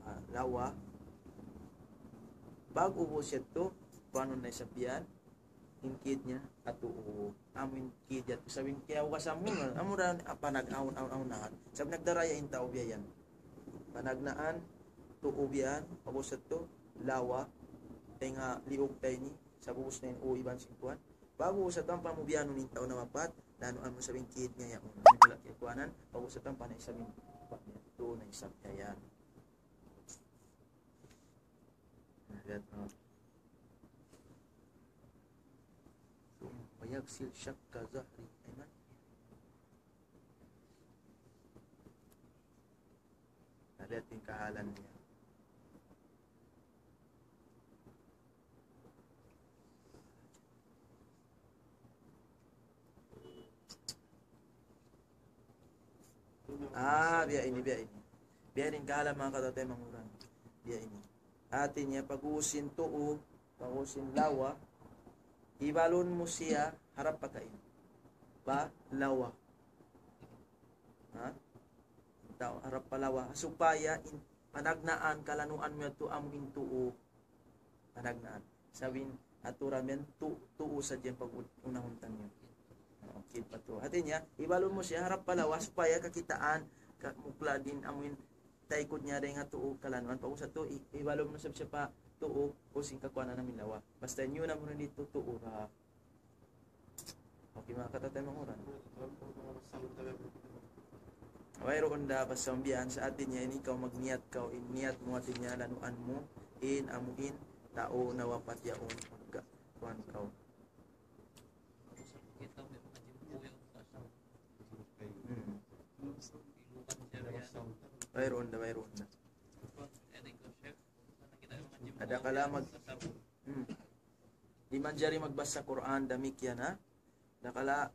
ah, lawa. Pag'ubus yadtu, kuwanun na isab yan, in kid niya, atu, amu in kid yadtu. Sabab in kiyaugasan mu, amu ra, ah, panag-, awn, awn, awn, awn. Sabab nagdaraya in tau biya' yan. Panagnaan, tuu biya' yan, pag'ubus yadtu, lawa, dayn ha liug dayn di, sabab ubus na in uu iban sin kuwan. Pag'ubus yadtu ampa mu biyanun in tau nawapat, lanuan mu isab in kid niya yaun. Amu in wala' kiyagkuwanan, pag'ubus yadtu ampa na isab in kuwan niya. Tuu na isab yan. Lihat, oh. ثم يغسل شق ظهره الأيمن. Na, lihat in kahalan niya. Ah, biya' ini, biya' ini. Biya' ini in kahalan, manga kataymanghuran. Biya' ini. Hati niya, pag'ubus sin tuu, pag'ubus sin lawa, ibalun mu siya harap pa kain. Pa lawa. Ha? Tau, harap pa lawa. Supaya in, panagnaan, kalanuan mu yadtu amu in tuu. Panagnaan. Sabab in, Aturan yan, tu-, tuu sadja in pag-unahun taniyu. Okay, pa tuu. Hati niya, ibalun mu siya harap pa lawas, supaya kakitaan, ka-, mukla' in amuin taykud niya dayn ha tuu kalanuan. Pag-ubus tuu, i-, ibalun mu siya pa tuu, kung sin kakuanan amuin lawa. Basta niyu na mu rin didtu tuu ra. Okay, manga kataymanghuran. Wayruun da basta umbiyan sa hati niya ini kaw magniyat kaw, in niyat mu hati niya lanuan mu, in amuin tau nawapat yaun magka-, kuan kaw. Hmm. Wayruun da, wayruun da. Adakala mag-, hmm. Di' manjari magbasa Qur'an damikkiyan, ha? Adakala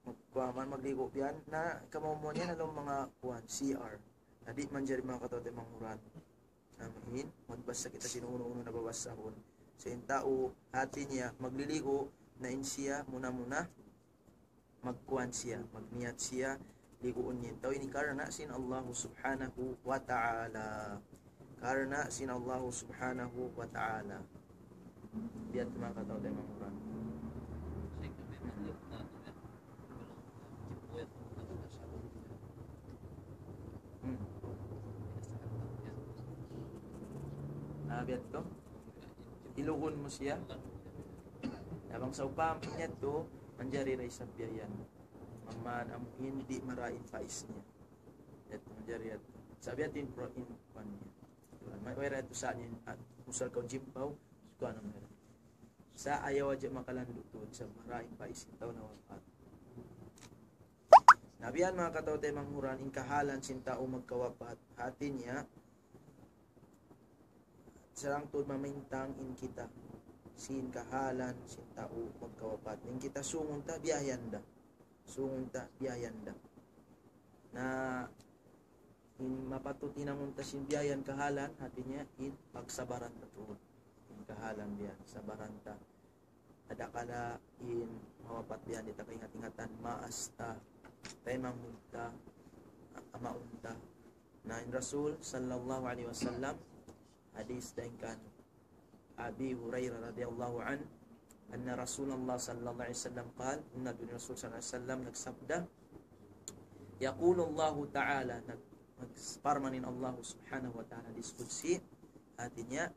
mag-, kuwan, magligu' biyan na kamumuan yan ha lawm manga kuwan, C R. Na di' manjari manga kataymanghuran. Amuin, magbasa kita sin unu-unu na babasahun. Sa' in tau, hati niya, magliligu' na in siya, muna-muna, magkuwan siya, magniyat siya, liguun niya in tau ini karna' sin Allahu Subhanahu wa Ta'ala. Karna' sin Allahu Subhanahu wa Ta'ala. Biya' ha manga kataymanghuran. Hmm. Ah, biya' ha yadtu. Ilugun mu siya. Na bang sawpama niya yadtu, manjari da isab biya' yan. Ampa amuin di' marayaw in pais niya. Yadtu, manjari yadtu. Sa' biya' ha yadtu in pro-, in kuwan niya. May, way ra yadtu sa' niya, ah, usal kaw jimpaw, suka na may ra. Sa' ayaw hadja makalandu' tuud, sa' marayaw in pais in tau nawapat. Na biya' ha yan manga kataymanghuran, in kahalan sin tau magkawapat, hati niya, sarang tuud mamaintang in kita sin kahalan sin tau magkawapat. In kita sungun ta biya' yan da. Sungun ta biya' yan da. Na in mapatut hinangun ta sin biya' yan kahalan, hati niya in pagsabaran ta tuud. In kahalan biya' yan, sabaran ta. Adakala in mawapat biya' yan di' ta kaingat-ingatan, maas ta, taymanghud ta, a-, amaun ta. Na in Rasul sallallahu alayhi wasallam, hadith dayn kan Abi Hurairah radiyallahu anhu, أن رسول الله صلى الله عليه وسلم قال, bunnal tuud in Rasul sallallahu alayhi wasallam nagsabda, يقول الله تعالى, nag-, nagparman in Allah subhanahu wa ta'ala, hadith qudsi, hati niya,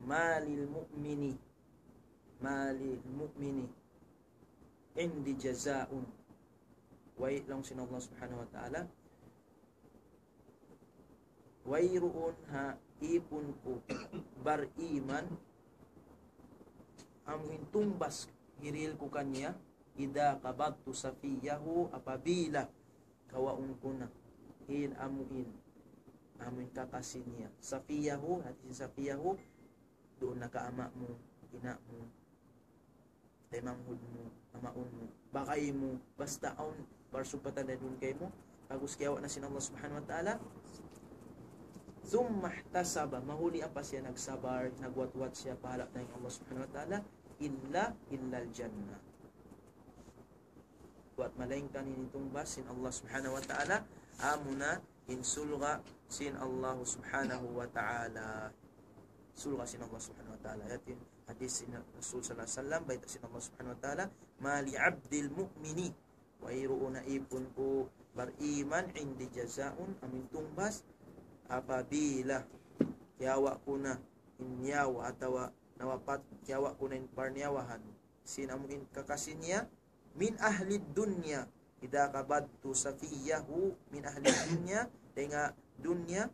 ما للمؤمن، ما للمؤمن عندي جزاء. Way, laung sin Allah subhanahu wa ta'ala, wayruun ha ipun ku bariman, amuin tungbas hirihil ku kaniya, إذا قبضت صفيه, apabila kawaun ku na in amuin, amuin kakasi niya. Safiyahu, hati sin safiyahu, duun na ka ama' mu, ina' mu, taymanghud mu, amaun mu, bagay mu, basta awn parsugpatan na duun kaymu, pag'ubus kiyawa' na sin Allah subhanahu wa ta'ala. ثم احتسب, mahuli ampa siya nagsabar, nagwatwat siya pa harap dayn Allah subhanahu wa ta'ala, إلا، إلا الجنة. Buat malaingkan in tungbas sin Allah subhanahu wa ta'ala, amuna in surga' sin Allah subhanahu wa ta'ala. Surga' sin Allah subhanahu wa ta'ala. Yadtu in hadith sin Rasul sallallahu alayhi wasallam, bayta' sin Allah subhanahu wa ta'ala, ما لعبد المؤمن, wayruun ha ipun ku bariman, عندي جزاء, amuin tungbas, apabila kiyawa' ku na in nyawa atawa nawapat, kiyawa' ku na in parniyawahan sin amuin kakasi niya, من أهل الدنيا، إذا قبضت صفيه من أهل الدنيا, dayn ha dunya,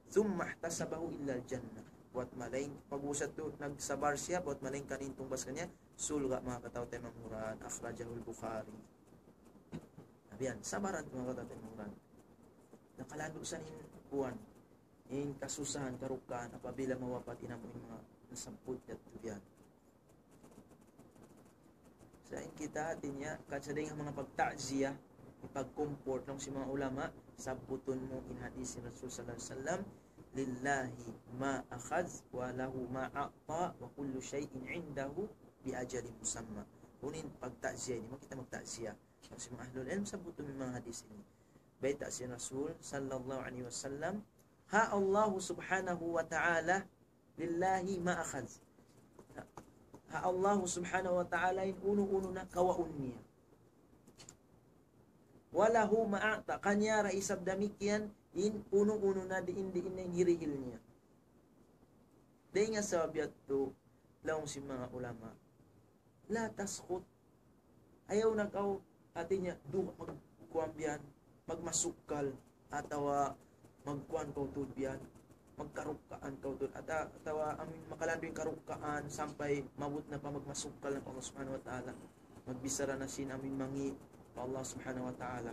ثم احتسبه إلا الجنة. Buat malaing-, pag'ubus yadtu nagsabar siya, buat malaingkan in tungbas kaniya, surga', manga kataymanghuran, أخرجه البخاري. Na biya' yan, sabaran, manga kataymanghuran. Nakalandu' sa in kuwan, in kasusahan, karukaan, apabila mawapat in amuin manga nasabbut yadtu biya' yan. Sa' in kita, hati niya, kacading ha manga pagta'ziyah, pagcomfort, laung sin manga ulama, sabbutun mu in hadith sin Rasul sallallahu alayhi wasallam, لله ما أخذ وله ما أعطى وكل شيء عنده بأجل مسمى. Unu in pagta'ziyah ini, mari kita magta'ziyah. Laung sin manga ahlul ilm, sabbutun mu in manga hadith ini. Bayta' sin Rasul sallallahu alayhi wasallam, ha Allah subhanahu wa ta'ala, لله ما أخذ. ha Allah subhanahu wa ta'ala in unu-unu na kawaun niya. وله ما أعطى, kaniya ra isab damikkiyan in unu-unu na diin-diin na in hirihil niya. Dayn ha sabab yadtu, laung sin manga ulama, لا تسخط. Ayaw na kaw, hati niya, duwa magkuwan biyan, magmasukkal, atawa magkuwan kaw tuud biyan, magkarukkaan kaw tuud, ata-, atawa amin makalandu' in karukkaan sampay maabut na pa magmasukkal na pa Allah subhanahu wa ta'ala. Magbichara na sin amin mangi' pa Allah subhanahu wa ta'ala.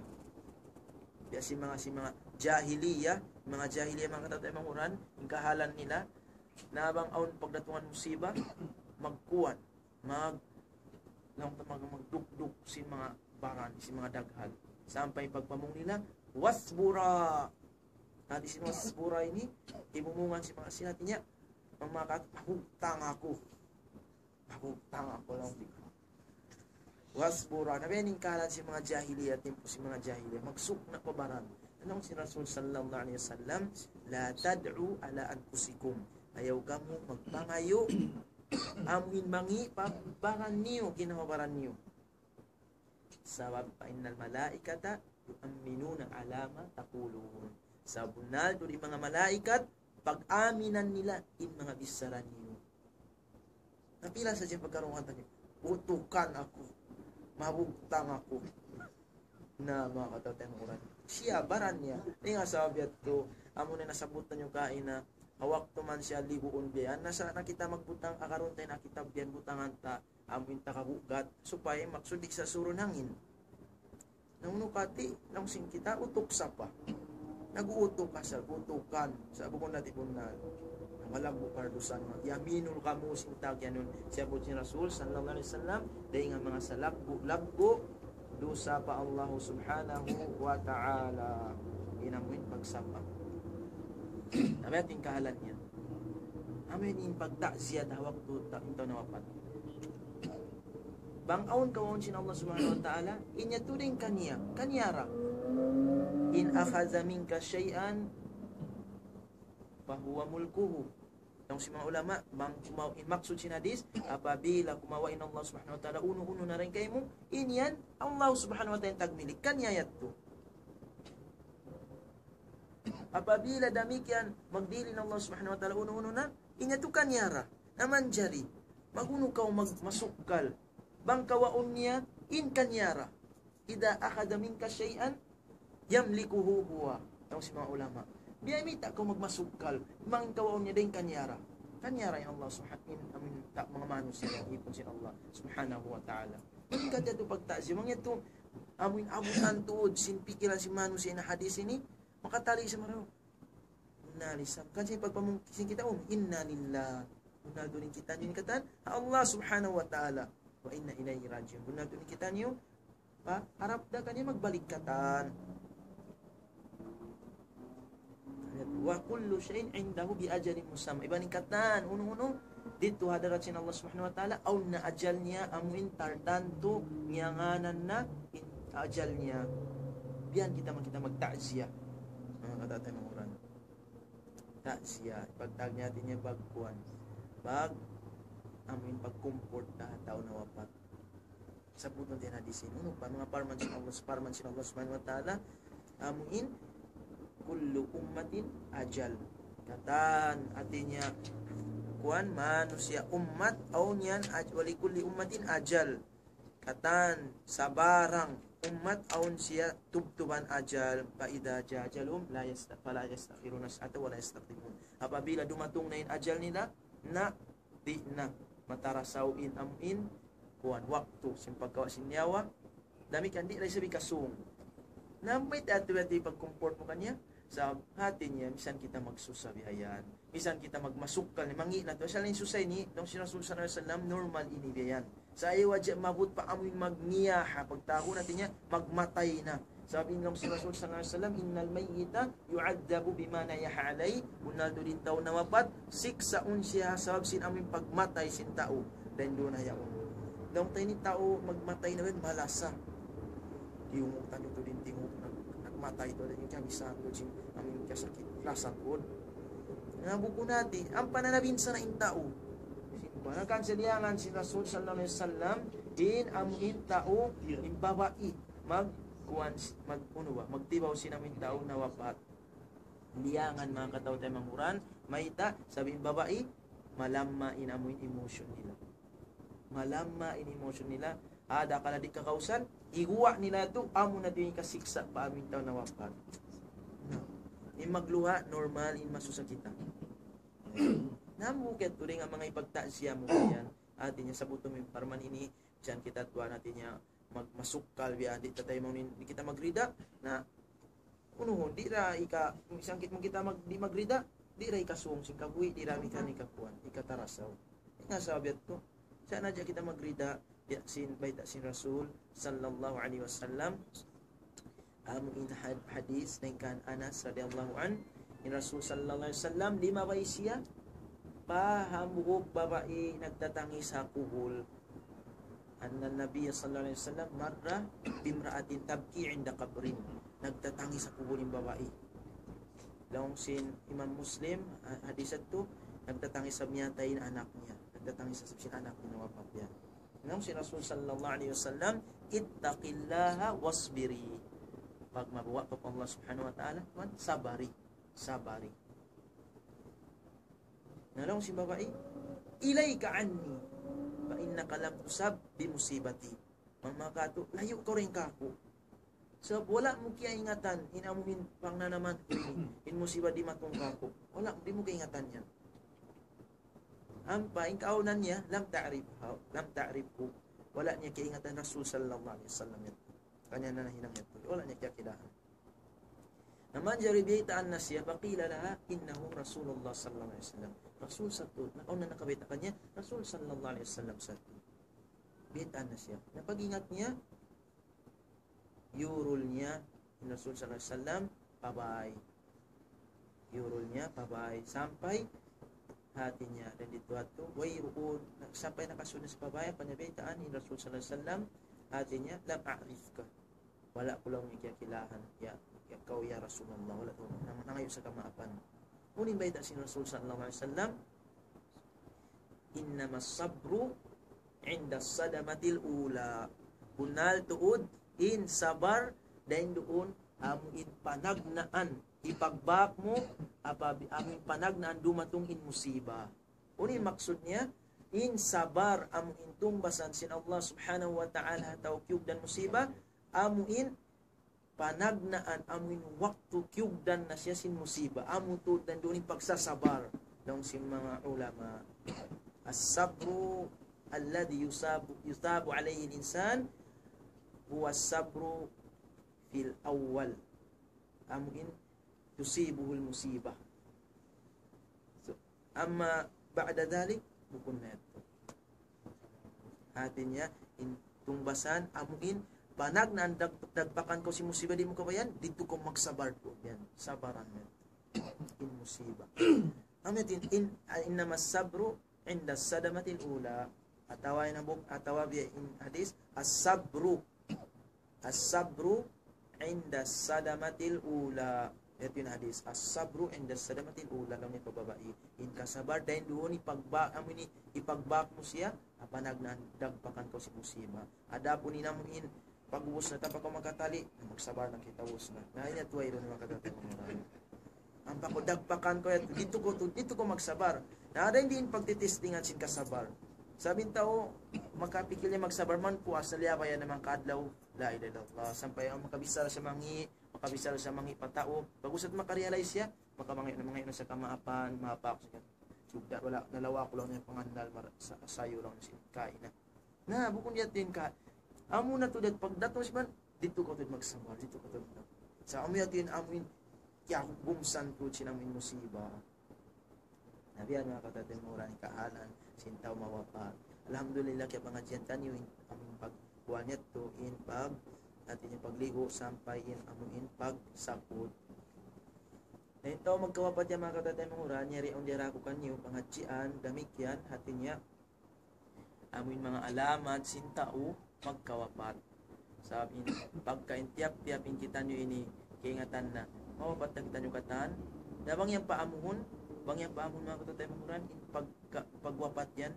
Biya' sin manga, sin manga jahiliya, manga jahiliya, manga katatay manguran, in kahalan nila, na bang awn pagdatungan musiba, magkuwan, mag, mag, mag, magdukduk sin manga baran, sin manga daghal. Sampay pagpamung nila, واصبرا. Hati sin واصبرا ini, himumungan sin manga sila, hati niya, mamakat, mahugtang aku. Mahugtang aku, laung nila. واصبرا. Na biya' ini in kahalan sin manga jahiliya, timpu sin manga jahiliya. Magsukna' pa baran. Laung sin Rasul sallallahu alayhi wasallam, لا تدعوا على أنفسكم. Ayaw kamu magpangayu', amuin mangi' pa baran niyu, ginhawa-baran niyu. Sabab, فإن الملائكة يؤمنون على ما تقولون. Sabunnal tuud in manga malaikat, pag-aminan nila in manga bichara niyu. Na pila sadja pagkarungugan taniyu, utukan aku, mahugtang aku. Na, manga katatay manguran, siya baran niya. Dayn ha sabab yadtu, amu na in nasabbut taniyu kaina, ha waktu man siya liguun biya' yan, na sa' na kita magbutang, agarun ta in kitab biya' yan butangan ta, amu in ta kabugat, supaya maksud di' sa surun hangin. Na unu kati, laung sin kita, utuk sa pa. Nag-uutuk ka sa, utukan, sa' bukun na tibunnal. Malaggu' pardusahan. يمين الغموس in tawag yan. Siyabbut sin Rasul sallallahu alayhi wasallam, dayn ha manga salaggu'-laggu' dusa pa Allah subhanahu wa ta'ala. In amuin pagsapa. Amu yan in kahalan niya. Amu yan in pagta'ziya ha waktu ta-, in tau nawapat. Bang awn kawaun sin Allah subhanahu wa ta'ala, in yadtu dayn kaniya, kaniya ra. إن أخذ منك شيئا فهو ملكه. Laung sin manga ulama, bang kumaw-, in maksud sin hadis, apabila kumawa' in Allah subhanahu wa ta'ala unu-unu na dayn kaymu, in yan, Allah subhanahu wa ta'ala in tagmilik, kaniya yadtu. Apabila damikkiyan, magdihil in Allah subhanahu wa ta'ala unu-unu na, in yadtu kaniya ra. Na manjari, mag-unu kaw mag-, masukkal. Bang kawaun niya, in kaniya ra. إذا أخذ منك شيئا يملكه هو. Laung sin manga ulama. Biya' mayta' kaw magmasukkal, bang kawaun niya dayn kaniya ra. Kaniya ra in Allah subhanahu, in, amuin ta-, manga manusiya' yan, ipun sin Allah subhanahu wa ta'ala. Hangkan yadtu pagta'ziya, hangkan yadtu, amuin abutan tuud sin pikilan sin manusiya' in hadis ini, makatali sa marayaw. Bunnal isab. Kan sin pagpamung-, sin kita, um, إنا لله. Bunnal tuud in kitaniyu in katan ha Allah subhanahu wa ta'ala. وإنا إليه راجعون. Bunnal tuud in kitaniyu, ha, harap da kaniya magbalik katan. وكل شيء عنده بأجل مسمى. Iban in katan, unu-unu, didtu ha hadarat sin Allah subhanahu wa ta'ala, awn na ajal niya, amuin tartantu, ngiyanganan na in ajal niya. Biya' yan kita, kita magta'ziya. Manga katatay manguran. Ta'ziya. Pagtawag niya, hati niya, pagkuwan. Pag, amuin pag-comfort ha tau nawapat. Sabbutun ta in hadis ini. Unu pa, manga parman sin Allah, parman sin Allah subhanahu wa ta'ala, amuin, كل أمة أجل. Katan, hati niya, kuwan, manusiya' ummat, awn yan, aj-, ولكل أمة أجل. Katan, sabarang ummat, awn siya tubtuban ajal, فإذا جاء أجلهم لا يست-، فلا يستأخرون ساعة ولا يستقدمون. Apabila dumatung na in ajal nila, na di' na matarasaw in amuin, kuwan, waktu, sin pagkawa' sin nyawa, damikkiyan di' da isab hikasung. Na mayta' atu-atu in pag-comfort mu kaniya, sa' hati niya, misan kita magsusa biya' yan. Misan kita magmasukkal, mangi' na tuud. Asal in susa ini, laung sin Rasul sallallahu alayhi wasallam, normal ini biya' yan. Sa' ayaw hadja maabut pa amuin magniyaha, pagtawagun hati niya, magmatay na. Sabab in laung sin Rasul sallallahu alayhi wasallam, إن الميت يعذب بما نيح عليه. Bunnal tuud in tau nawapat, siksaun siya sabab sin amuin pagmatay sin tau. Dayn duun ha yaun. Laung ta ini tau magmatay na yan, malasa. Tiyungug taniyu tuud in tingug, nag-, nagmatay tuud, dayn kamisan tuud sin amuin kasakit. Lasa tuud. Na bukun hati, ampa na nabinsa na in tau. Sin Hangkan sa liyangan sin Rasul sallallahu alayhi wasallam, in amu in tau, in babai, mag, kuwan, mag, unu ba, magtibaw sin amu in tau nawapat. Liyangan manga kataw-taymanghuran, mayta', sabab in babai, malamma in amu in emotion nila. Malamma in emotion nila, ada kala di' kakausan, higuwa' nila tu, amu na tu in kasiksa' pa amu in tau nawapat. Na, in magluha', normal, in masusa kita. Na, bukun tuud in manga hipagta'ziyah mu yan. Hati niya, sabutu mu in parman ini, bisan kita tuwan, hati niya, mag-, masukkal biya', di' ta taymanghunin, di' kita magrida, na, unuhun, di' da ika, misan kit-, kita mag-, di' magrida, di' da ikasung sin kabuhi', di' da mikan ikakuwan, ikatarasaw. Di' na sabab yadtu. Sa' na hadja kita magrida, biya' sin, bayta' sin Rasul, sallallahu alayhi wasallam, amu in had-, hadith, dayn kan Anas radiyallahu anhu, in Rasul sallallahu alayhi wasallam, limabay siya, pa hambuuk babai nagtatangis ha kubul. أن النبي صلى الله عليه وسلم مر بامرأة تبكي عند قبر. Nagtatangis ha kubul in babai. Laung sin Imam Muslim, ha-, hadith yadtu, nagtatangis ha miyatay in anak niya. Nagtatangis ha sin anak niya, nawapat yan. Laung sin Rasul sallallahu alayhi wasallam, اتقي الله واصبري. Pagmabuga' pa Allah subhanahu wa ta'ala, man, sabari. Sabari. Na laung sin babai, إليك عني، فإنك لم تصب بمصيبتي. Manga katu', layu' kaw dayn kāku'. Sabab wala' mu kiyaingatan, in amu in pangnanaman ku ini, in musiba dimatung kāku'. Wala', di' mu kaingatan yan. Ampa in kaawnan niya, لم تعرفه، لم تعرفه. Wala' niya kiyaingatan Rasul sallallahu alayhi wasallam yan. Kaniya na nahinang yadtu. Wala' niya kiyakilahan. Na manjari biyaytaan na siya, فقيل لها إنه رسول الله صلى الله عليه وسلم. Rasul sa tuud, na, awn na nakabayta' kaniya, Rasul sallallahu alayhi wasallam sa tuud. Biyaytaan na siya. Na pag-ingat niya, yurul niya, in Rasul sallallahu alayhi wasallam, pabay. Yurul niya, pabay. Sampay, hati niya, dayn didtu yadtu, wayruun, sampay nakasud na sa pabay, apa niya baytaan, in Rasul sallallahu alayhi wasallam, hati niya, لم أعرفك. Wala' ku laung niya kiyakilahan, ya, ya kaw, ya Rasulullah, wala' ku, nang-, nangayu' sa kamaapan. Unu in bayta' sin Rasul sallallahu alayhi wasallam, إنما الصبر عند الصدمة الأولى. Bunnal tuud in sabar dayn duun amu in panagnaan, hipagbak mu, apabi-, amu in panagnaan dumatung in musiba. Unu in maksud niya? In sabar amu in tungbasan sin Allah subhanahu wa ta'ala ha tau kiyugdan musiba, amu in panagnaan amu in waktu kiyugdan na siya sin musiba, amu tuud dayn duun in pagsasabar. Laung sin manga ulama, الصبر الذي يثاب، يثاب عليه الإنسان هو الصبر في الأول. Amu in تصيبه المصيبة. So, أما بعد ذلك, bukun na yadtu. Hati niya, in tungbasan, amu in, panagnaan dag-, dagpakan kaw sin musiba di' mu kabayaan, didtu kaw magsabar tuud yan. Sabaran yan. In musiba. Amu yadtu in, in, إنما الصبر عند الصدمة الأولى. Atawa in hambuuk, atawa biya' in hadith, الصبر الصبر عند الصدمة الأولى. Yadtu in hadith, الصبر عند الصدمة الأولى. Laung niya pa babai, in kasabar, dayn duun hipagba-, amu ini, hipagbak mu siya, ha panagnaan dagpakan kaw sin musiba. Adapun in amu in, pag-ubus na, tanpa kaw makatali, magsabar na kita, ubus na. Na, ini yadtu wayruun makatatay mo. Ampa kaw dagpakan kaw yadtu, didtu kaw tu-, didtu kaw magsabar. Na, ada in diin pagtitestingan sin kasabar. Sabab in tau, makapikil niya magsabar man, puas na liyabayan na manga kaadlaw, la ilaha illallah. Sampay awn makabichara siya mangi', makabichara siya mangi' pa tau. Pag-ubus yadtu makarealize siya, makamangi' na, mangi' na siya kamaapan, maapak siya. Sugda, wala', nalawa' ku laung niya pangannal, mar-, sa-, sayu laung niya sin kaina. Na, bukun yadtu in ka-, amu na tuud, pagdatung sin man, didtu kaw tuud magsabar, didtu kaw tuud mag-, sa' amu yadtu in, amu in, kiyagumsan tuud sin amu in musiba. Na biya' yan manga katatay mu, unu in kahalan sin tau mawapat. Alhamdulillah, kiyapangadjian taniyu in amu in pagkuwan yadtu, in pag-, hati niya pagligu' sampay in amu in pagsaput. Na in tau magkawapat yan manga katatay mu, unu in yari awn diyara ku kaniyu, pangadjian, damikkiyan, hati niya, amu in manga alamat sin tau magkawapat. Sabab in, pagka in tiyap-tiyap in kitaniyu ini, kaingatan na, mawapat na kitaniyu katan. Na bang yan paamuhun, bang yan paamuhun manga katatay mu, unu in pagka-, pagwapat yan,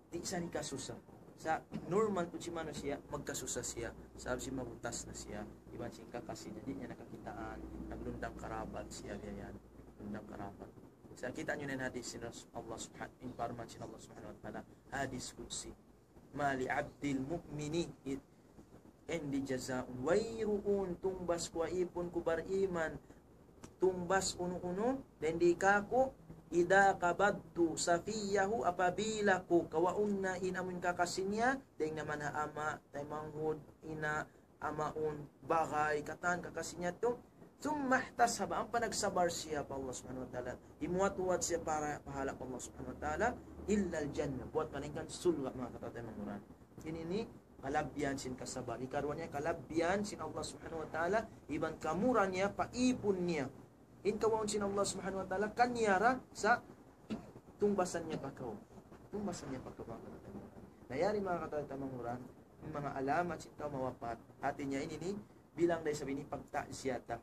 di' sa' hikasusa. Sa' normal tuud sin manusiya', magkasusa siya. Sabab sin mabutas na siya. Iban sin kakasi niya, di' niya na kakitaan, naglundang karabat siya, biya' yan. Lundang karabat. Sa' kita' niyu na in hadith sin Rasul, Allah Subhanahu, in parman sin Allah Subhanahu wa Ta'ala, hadith qudsi. ما لعبدي المؤمن عندي جزاء. Wayruun tungbas ku ha ipun ku bariman, tungbas unu-unu, dayn di kāku', إذا قبضت صفيه, apabila ku kawaun na in amun kakasi niya, dayn naman ha ama', taymanghud, ina', amaun, bagay, katan, kakasi niya tu. ثم احتسب, ampa nagsabar siya pa Allah Subhanahu wa Ta'ala. Himuwat-huwat siya para pahala pa Allah Subhanahu wa Ta'ala, إلا الجنة. Buwat malaingkan surga', manga kataw-taymanghuran. Ini ini kalabihan sin kasabar. Hikaruwa niya kalabihan sin Allah Subhanahu wa Ta'ala, iban kamura niya pa ipun niya. In kawaun sin Allah Subhanahu wa Ta'ala, kaniya ra sa' tungbasan niya pa kaw. Tungbasan niya pa kaw, manga kataw-taymanghuran. Na yari, manga kataw-taymanghuran, in manga alamat sin tau mawapat. Hati niya ini ini, bilang da isab ini pagta'ziyata.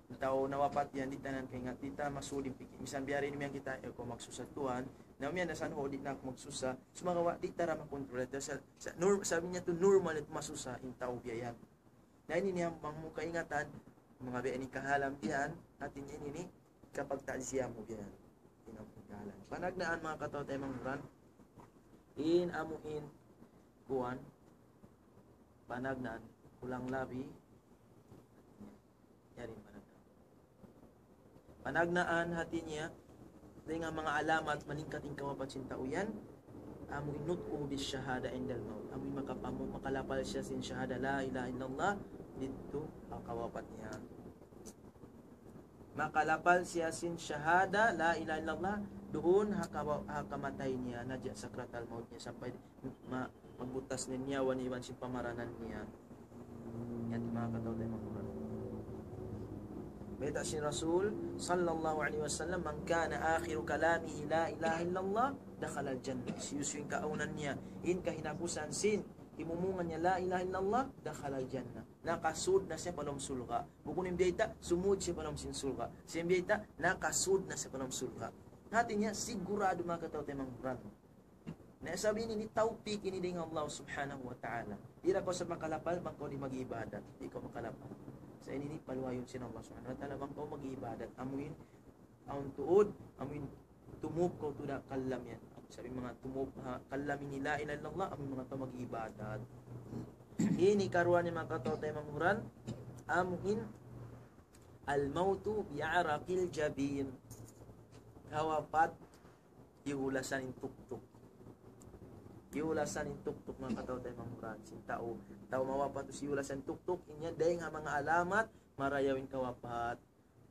In tau nawapat yan, di' ta na kaingat, di' ta masud in pikil. Misan biya' ini miyan kita, eh, aku magsusa tuwan. Na miyan na san ho, di' na aku magsusa. Sumagawa', di' ta ra makontrol. Sa', sa', nor-, sabi niya tu normal itu masusa, in tau biya' yan. Na ini niya, bang mu kaingatan, manga biya' ini kahalan biya' yan, hati niya ini ini, kapagta'ziya mu biya' yan. Ini in kahalan. Panagnaan, manga kataw-taymanghuran, in amu in kuwan, panagnaan, kulang labi, yari panagnaan. Panagnaan hati niya, dayn ha manga alamat malingkat in kawapat sin tau yan, amu in نطقه بالشهادة عند الموت. Amu in makapamu-, makalapal siya sin shahada لا إله إلا الله, didtu ha kawapat niya. Makalapal siya sin shahada لا إله إلا الله, duun ha kawa-, ha kamatay niya, na diya sakratal maut niya, sampay ma-, magbutas na in nyawa niya iban sin pamaranan niya. Yan, manga kataw-taymanghuran. Bayta' sin Rasul, صلى الله عليه وسلم, من كان آخر كلامه لا إله إلا الله دخل الجنة. Hisiyu-siyu in kaawnan niya, in kahinapusan sin himumungan niya لا إله إلا الله, دخل الجنة. Nakasud na siya pa lawm surga'. Bukun in biyayta', sumud siya pa lawm sin surga'. Sa' in biyayta', nakasud na siya pa lawm surga'. Hati niya, sigurado, manga kataw-taymanghuran. Na isab ini, ini tawpik ini dayn ha Allah Subhanahu wa Ta'ala. Di' da kaw sa' makalapal, bang kaw di' mag-ibadat. Di' kaw makalapal. Sa' ini, ini paluhayun sin Allah Subhanahu wa Ta'ala, bang kaw mag-ibadat. Amu in, awn tuud, amu in, tumup kaw tuud ha kalam yan. Sabi manga tumup ha kalam ini لا إله إلا الله, amu in manga tau mag-ibadat. Ini karuwa niya, manga kataw-taymanghuran, amu in, الموت بعرق الجبين. Kawapat, hiyulasan in tuktuk. Hiyulasan in tuktuk, manga kataw-taymanghuran. Sin tau, tau mawapat tu hiyulasan in tuktuk, in yan dayn ha manga alamat marayaw in kawapat.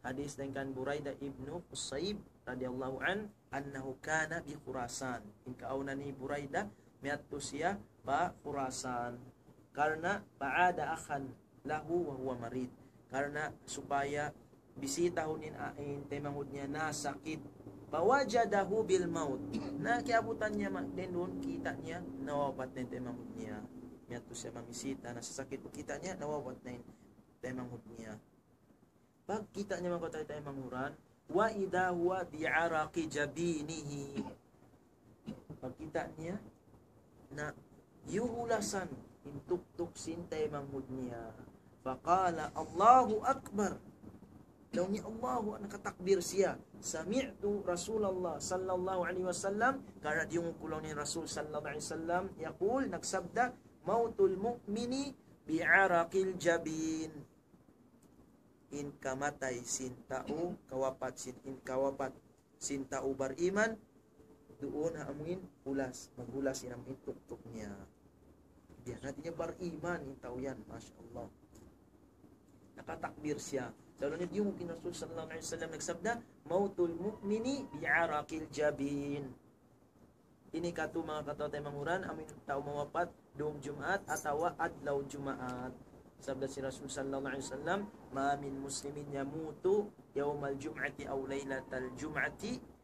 Hadith dayn kan Buraidah ibnu Husayb radiyallahu anhu, أنه كان بخراسان. In kaawnan hi Buraidah, miyadtu siya pa Khurasan. Karna' فعاد أخا له وهو مريض. Karna' supaya bisitahun in, a-, in taymanghud niya nasakit. فوجده بالموت. Na kiyaabutan niya ma-, dayn duun kita' niya, nawapat na in taymanghud niya. Miyadtu siya mamisita, nasasakit, kita' niya, nawapat na in taymanghud niya. Pagkita' niya, manga kataw-taymanghuran, وإذا هو بعرق جبينه. Pagkita' niya, na hiyulasan in tuktuk sin taymanghud niya. فقال: الله أكبر. Laung niya, "Allahu Akbar," nakatakbir siya. سمعت رسول الله صلى الله عليه وسلم, karna' diyungug ku laung niya Rasul sallallahu alayhi wasallam, يقول, nagsabda, موت المؤمن بعرق الجبين. In kamatay sin tau, kawapat sin, in kawapat sin tau bariman, duun ha amuin hulas, maghulas in amuin tuktuk niya. Biya' na hati niya bariman in tau yan, masha Allah. Nakatakbir siya. Sa' laung niya diyungug in Rasul sallallahu alayhi wasallam nagsabda, موت المؤمن بعرق الجبين. Ini katu', manga kataw-taymanghuran, amuin tau mawapat dum Jumaat atawa adlaw Jumaat. Sabda sin Rasul sallallahu alayhi wasallam, ما من مسلم يموت يوم الجمعة أو ليلة الجمعة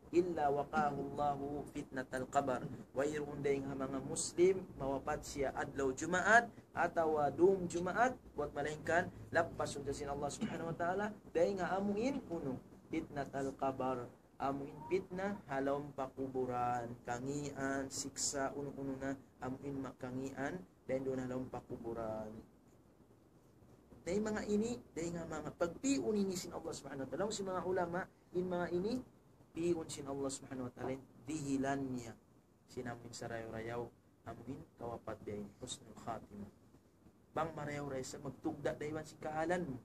إلا وقاه الله فتنة القبر. Wayruun dayn ha manga Muslim mawapat siya adlaw Jumaat atawa dum Jumaat, buwat malaingkan lappasun siya sin Allah Subhanahu wa Ta'ala dayn ha amuin unu, fitnatal qabr. amu in fitna ha lawm pakuburan, kangīan, siksa', unu-unu na, amu in ma-, kangīan, dayn duun ha lawm pakuburan. Na in manga ini, dayn ha manga pagpi'un ini sin Allah Subhanahu wa Ta'ala. Laung sin manga ulama, in manga ini, pi'un sin Allah Subhanahu wa Ta'ala, dihilan niya sin amu in sarayaw-rayaw, amu in kawapat biya' ini, husnul khatimah. Bang marayaw-rayaw sa, magtugda' da iban sin kahalan mu.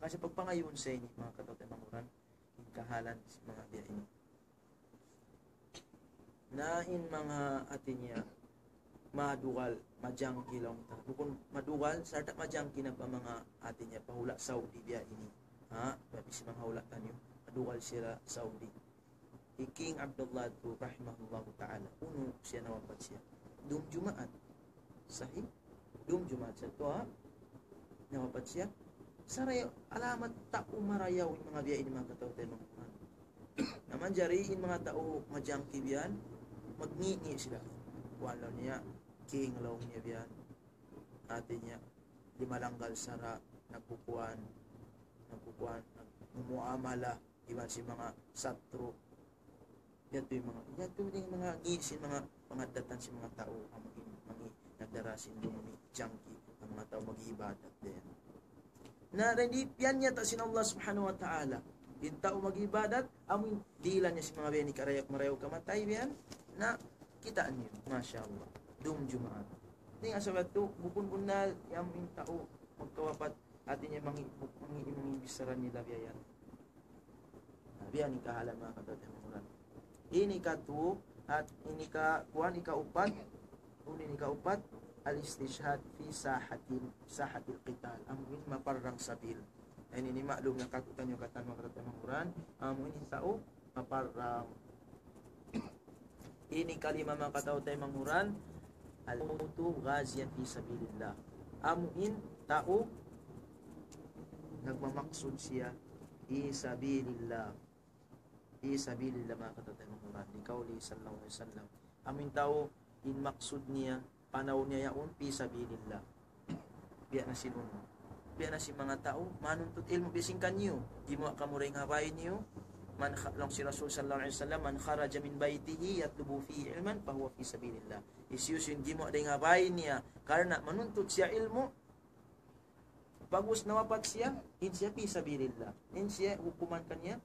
Kasi pagpangayuun sa ini, manga kataw-taymanghuran, in kahalan sin manga biya' ini. Na in manga hāti niya, madugal, majangki laung ta. Bukun madugal, sarta' majangki na pa manga hāti niya, pa hula' Saudi biya' ini. Ha? Tapi sin manga hula' taniyu, madugal sila Saudi. Hi King Abdullah tu rahimahullahu ta'ala. Unu siya nawapat siya? Dum Jumaat. Sahih? Dum Jumaat siya tu, ha? Nawapat siya. Sarayaw, alamat tau marayaw in manga biya' ini, manga kataw-taymanghuran. Na manjari in manga tau majangki biya' yan, magngi'-ngi' sila. Kuwan laung niya, king laung niya biya' yan. Hāti niya, di' malanggal sara', nagkukuwan, nagkukuwan, nagmumuamala, iban sin manga satru. Yadtu in manga, yadtu in manga ngi' sin manga pangaddatan sin manga tau, amu in mangi', nagdara sin dumumi, jangki, in manga tau mag-ibadat dayn. Na dayn di, piyanyata sin Allah Subhanahu wa Ta'ala. In tau mag-ibadat, amu in dihilan niya sin manga biya' ini karayaw, marayaw kamatay biya' yan. Na, kitaa niyu, masha Allah. Dum Jumaat. Di' nga sabab tu, bukun bunnal, amu in tau magkawapat, hāti niya mangi-, mangi-, mangi' bichara nila biya' yan. Na, biya' ini kahalan, manga kataw-taymanghuran. Ini katu, at ini ka, kuwan, ikaupat. Unu in ikaupat? Al-istishhad fi sahatin, sahatil qital. Amu in maparrang sabil. Ini, ini maklum na katu' taniyu katan, manga kataw-taymanghuran. Amu in tau maparrang. Ini kalima, manga kataw-taymanghuran, al-mautu ghaziyan fi sabilillah. Amu in tau nagmamaksud siya fi sabilillah. Fi sabilillah, manga kataw-taymanghuran. Liqawlihi sallallahu alayhi wasallam. Amu in tau in maksud niya, panaw niya yaun, fi sabilillah. Biya' na sin unu. Biya' na sin manga tau manuntut ilmu', biya' sin kaniyu. Gimuwa' kamu dayn ha bāy niyu. Man kha-, laung sin Rasul sallallahu alayhi wasallam, "Man kharaja min baytihi yatlubu fihi ilman fahuwa fi sabilillah." Hisiyu-siyu in gimuwa' dayn ha bāy niya karna' manuntut siya ilmu', pag'ubus nawapat siya, in siya fi sabilillah. In siya hukuman kaniya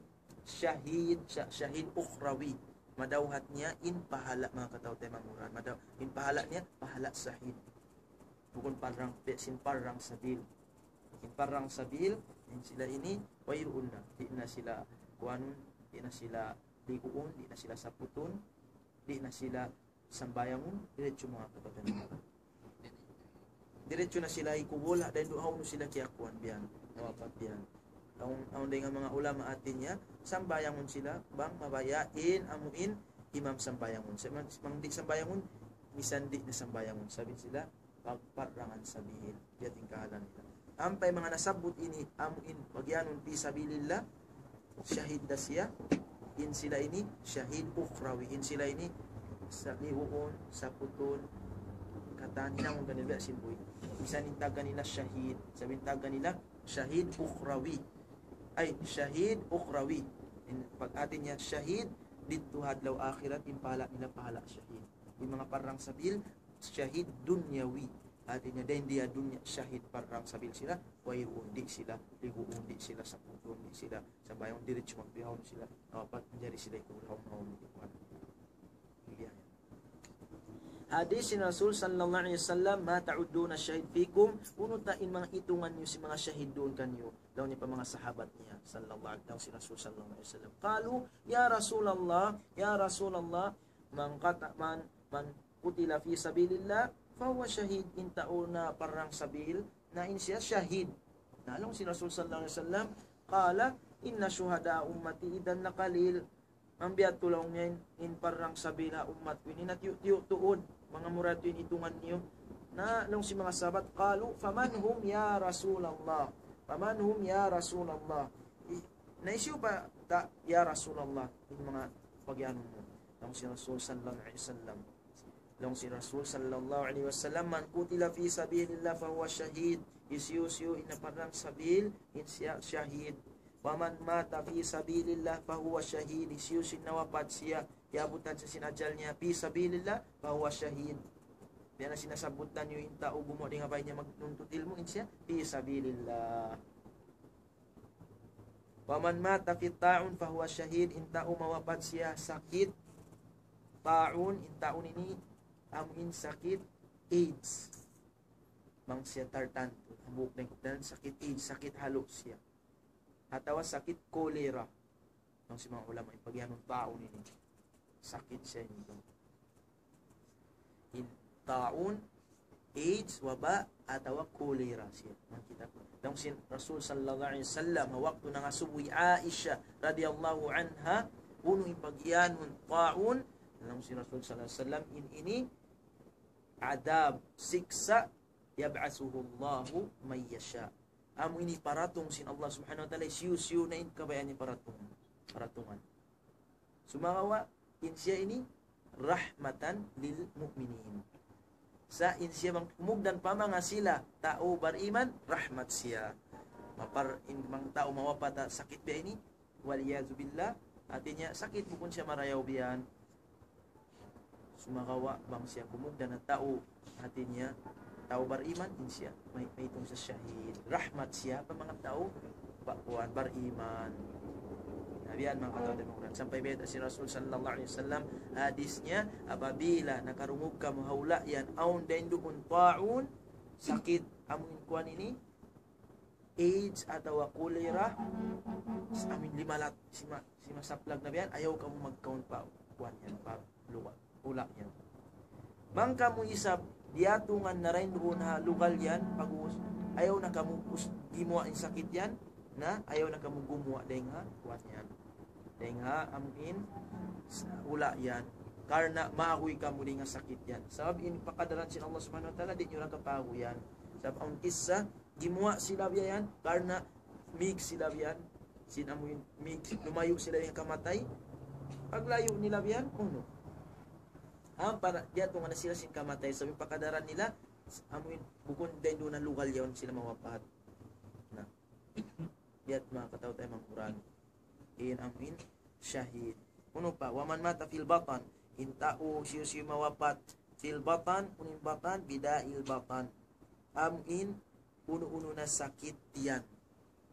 shahid, sha-, shahid ukhrawi. Madawhat niya in pahala', manga kataw-taymanghuran. Madaw-, in pahala' niya, pahala' shahid. Bukun parrang, biya' sin parrang sabil. In parrang sabil, in sila ini, wayruun na. Di' na sila kuwanun, di' na sila liguun, di' na sila saputun, di' na sila sambahayangun, diretso, manga kataw-taymanghuran. Diretso na sila hikubul, ha, dayn duun hawnu sila kiyakuwan biya' yan, nawapat biya' yan. Awn, awn dayn ha manga ulama hāti niya, sambahayangun sila, bang mabaya' in, amu in, imam sambahayangun. Sa-, bang, bang di' sambahayangun, misan di' na sambahayangun. Sabab sila, pagparrangan sabil. Biya' ha yan in kahalan nila. Ampa in manga nasabbut ini, amu in, pag'iyanun fi sabilillah, shahid da siya, in sila ini, shahid ukhrawi, in sila ini, sa-, liguun, saputun, katan, hinangun kanila biya' sin buhi'. Misan in tawag kanila shahid, sabab in tawag kanila, shahid ukhrawi. Ay, shahid ukhrawi. In pag-hāti niya, shahid, didtu ha adlaw akhirat, in pahala' nila, pahala' shahid. In manga parrang sabil, shahid dunyawi. Hāti niya, dayn di ha dunya, shahid parrang sabil sila, wayruun, di' sila liguun, di' sila saputun, di' sila sambahayangun, diretso magbihaun sila, dapat manjari sila hikubul hawnu-hawnu, di' kuwan. Hadis sin Rasul sallallahu alayhi wasallam, "Ma ta'udduna shahid fikum?" Unu ta in manga itungan niyu sin manga shahid duun kaniyu? Laung niya pa manga sahabat niya, sallallahu alayhi, laung sin Rasul sallallahu alayhi wasallam. Qalu, "Ya Rasulallah, ya Rasulallah, man qata-, man, man qutila fi sabilillah, fahuwa shahid." In tau naparrang sabil, na in siya shahid. Na laung sin Rasul sallallahu alayhi wasallam, qala, "Inna shuhada ummati idhan laqalil." Ambiya' tu laung niya in, in parrang sabil ha ummat ku ini, na tiyu'-tiyu' tuud, manga mura tuud in itungan niyu. Na laung sin manga sahabat, qalu, "Faman hum ya Rasulallah? Faman hum ya Rasulallah?" I-, na hisiyu pa ta, ya Rasulallah, in manga pag'iyanun mu? Laung sin Rasul sallallahu alayhi wasallam. Laung sin Rasul sallallahu alayhi wasallam, "Man qutila fi sabilillah fahuwa shahid." Hisiyu-siyu in naparrang sabil, in siya shahid. ومن مات في سبيل الله فهو شهيد. Hisiyu-siyu in nawapat siya, iyabutan siya sin ajal niya, في سبيل الله فهو شهيد. Biya' na sin nasabbut niyu in tau gumuwa' dayn ha bāy niya magnuntut ilmu', in siya, في سبيل الله. ومن مات في الطاعون فهو شهيد. In tau mawapat siya sakit ta'un, in ta'un ini amu in sakit AIDS. Bang siya tartantu, hambuuk dayn ha sakit AIDS, sakit halu' siya. Atawa sakit kolera. Laung sin manga ulama, in pagiyanun ta'un ini, sakit siya ini. In ta'un, AIDS, waba', atawa kolera siya. Bang kita ku. Laung sin Rasul sallallahu alayhi wasallam, ha waktu nangasubu hi Aisha radiyallahu anha, unu in pagiyanun ta'un, laung sin Rasul sallallahu alayhi wasallam, in ini adab, siksa', يبعثه الله من يشاء. Amu ini paratung sin Allah Subhanahu wa Ta'ala, hisiyu-siyu na in kabayaan niya paratung, paratungan. Sumagawa', in siya ini رحمة للمؤمنين. Sa' in siya bang kumugdan pa manga sila tau bariman, rahmat siya. Mapar-, in bang tau mawapat ha sakit biya' ini, والعياذ بالله, hāti niya sakit bukun siya marayaw biya' yan. Sumagawa' bang siya kumugdan ha tau, hāti niya tau bariman, in siya may, maitung siya shahid. Rahmat siya pa manga tau ba-, kuwan, bariman. Na biya' yan manga kataw-taymanghuran. Sampay bayta' sin Rasul sallallahu alayhi wasallam, hadis niya, apabila nakarungug kamu ha hula' yan, awn dayn duun ta'un, sakit, amu in kuwan ini, AIDS atawa kolera, amu in limalat, sima-, simasaplag na biya' yan, ayaw kamu magkaun pa kuwan yan, pa lugal, hula' yan. Bang kamu isab diyatungan na dayn duun ha lugal yan, pag-ubus, ayaw na kamu us-, gimuwa' in sakit yan, na ayaw na kamu gumuwa' dayn ha kuwan yan. Dayn ha amu in sa-, hula' yan. Karna' maguy kamu dayn ha sakit yan. Sabab in pakadaran sin Allah Subhanahu wa Ta'ala, di' niyu ra kapaguyan. Sabab awn kissa, gimuwa' sila biya' yan, karna' mig sila biya' yan, sin amu in mig, lumayu' sila dayn ha kamatay. Paglayu' nila biya' yan, unu? Ampa na, diyatungan na sila sin kamatay, sabab in pakadaran nila, amu in, bukun dayn duun ha lugal yaun sila mawapat. Na. Biya' yan manga kataw-taymanghuran. In amu in shahid. Unu pa, ومن مات في البطن. In tau hisiyu-siyu mawapat في البطن, unu in batan, بداء البطن. Amu in unu-unu na sakit tiyan.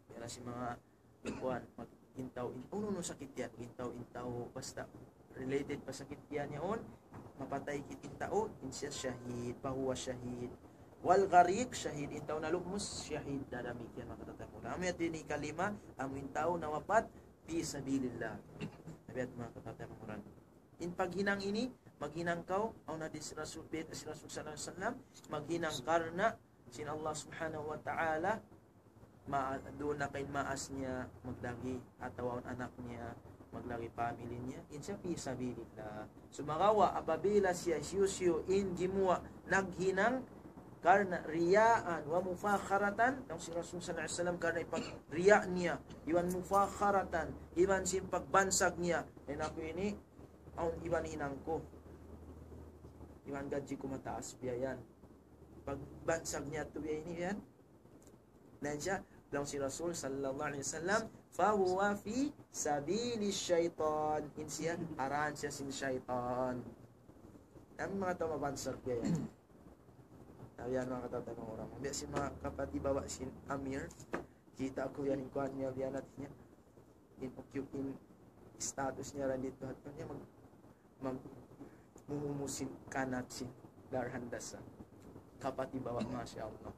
Biya' na sin manga kuwan, mag-, in tau, in, unu-unu sakit tiyan, in tau, in tau, basta related pa sakit tiyan yaun, mapatay kit in tau, in siya shahid, فهو شهيد. والغريق شهيد, in tau nalumus, shahid, damikkiyan manga kataw-taymanghuran. Amu yadtu in hikalima, amu in tau nawapat, في سبيل الله. Na biya' yan manga kataw-taymanghuran. In paghinang ini, maghinang kaw, awn hadis Rasul, bayta' sin Rasul sallallahu alayhi wasallam, maghinang karna' sin Allah Subhanahu wa Ta'ala, ma-, duun na kaw in maas niya maglagi, atawa awn anak niya maglagi, family niya, in siya في سبيل الله. Sumagawa', apabila siya hisiyu-siyu in gimuwa' naghinang karna' رياء ومفاخرة, laung sin Rasul sallallahu alayhi wasallam, karna' ipag-riya' niya, iban مفاخرة, iban sin pagbansag niya, "In aku ini, awn iban hinang ku. Iban gadji ku mataas biya' yan." Pagbansag niya tu biya' ini yan. Na in siya, laung sin Rasul sallallahu alayhi wasallam, فهو في سبيل الشيطان. In siya, ha dān siya sin saytan. Na in manga tau mabansag biya' yan. Na biya' yan manga kataw-taymanghuran. Biya' sin manga kapatibawa' sin Amir. Kita' ku yan in kuwan niya biya' yan hāti niya. In, in status niya dayn didtu hāti niya mag-, mag-, mumumu sin kanat sin Dar Handasa. Kapatibawa', masha Allah.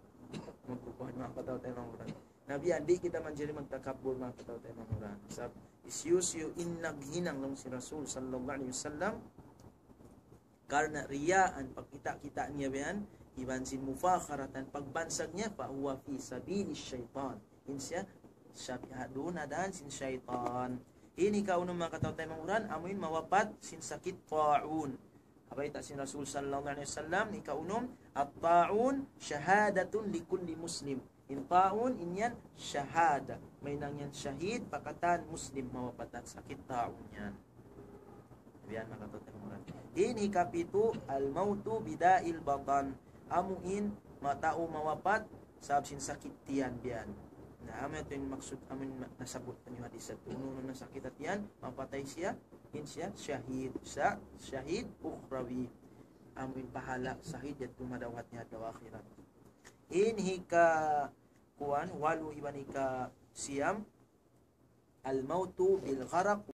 Magkukuhan manga kataw-taymanghuran. Na biya' yan, di' kita manjari magtakabbur manga kataw-taymanghuran. Sabab hisiyu-siyu in naghinang, laung sin Rasul sallallahu alayhi wasallam, karna' رياء, pagkita'-kita' niya biya' yan, iban sin مفاخرة, pagbansag niya, فهو في سبيل الشيطان. In siya, siya, ha dān sin saytan. Ini hikaunum manga kataw-taymanghuran, amu in mawapat sin sakit ta'un. Bayta' sin Rasul sallallahu alayhi wasallam, hikaunum, الطاعون شهادة لكل مسلم. In ta'un, in yan shahada. Mahinang yan shahid, pa katan Muslim mawapat ha sakit ta'un yan. Biya' yan manga kataw-taymanghuran. Ini hikapitu, الموت بداء البطن. Amu in, ma-, tau mawapat, sabab sin sakit tiyan biya' yan. Na, Amu yadtu in maksud, amu in nasabbut taniyu hadis yadtu. Unu-unu na sakit hati yan, mapatay siya, in siya shahid, sa, shahid ukhrawi. Amu in pahala' shahid yadtu madawhat niya adlaw akhirat. In hika kuwan, walu iban hika siyam, al-mautu bil gharaq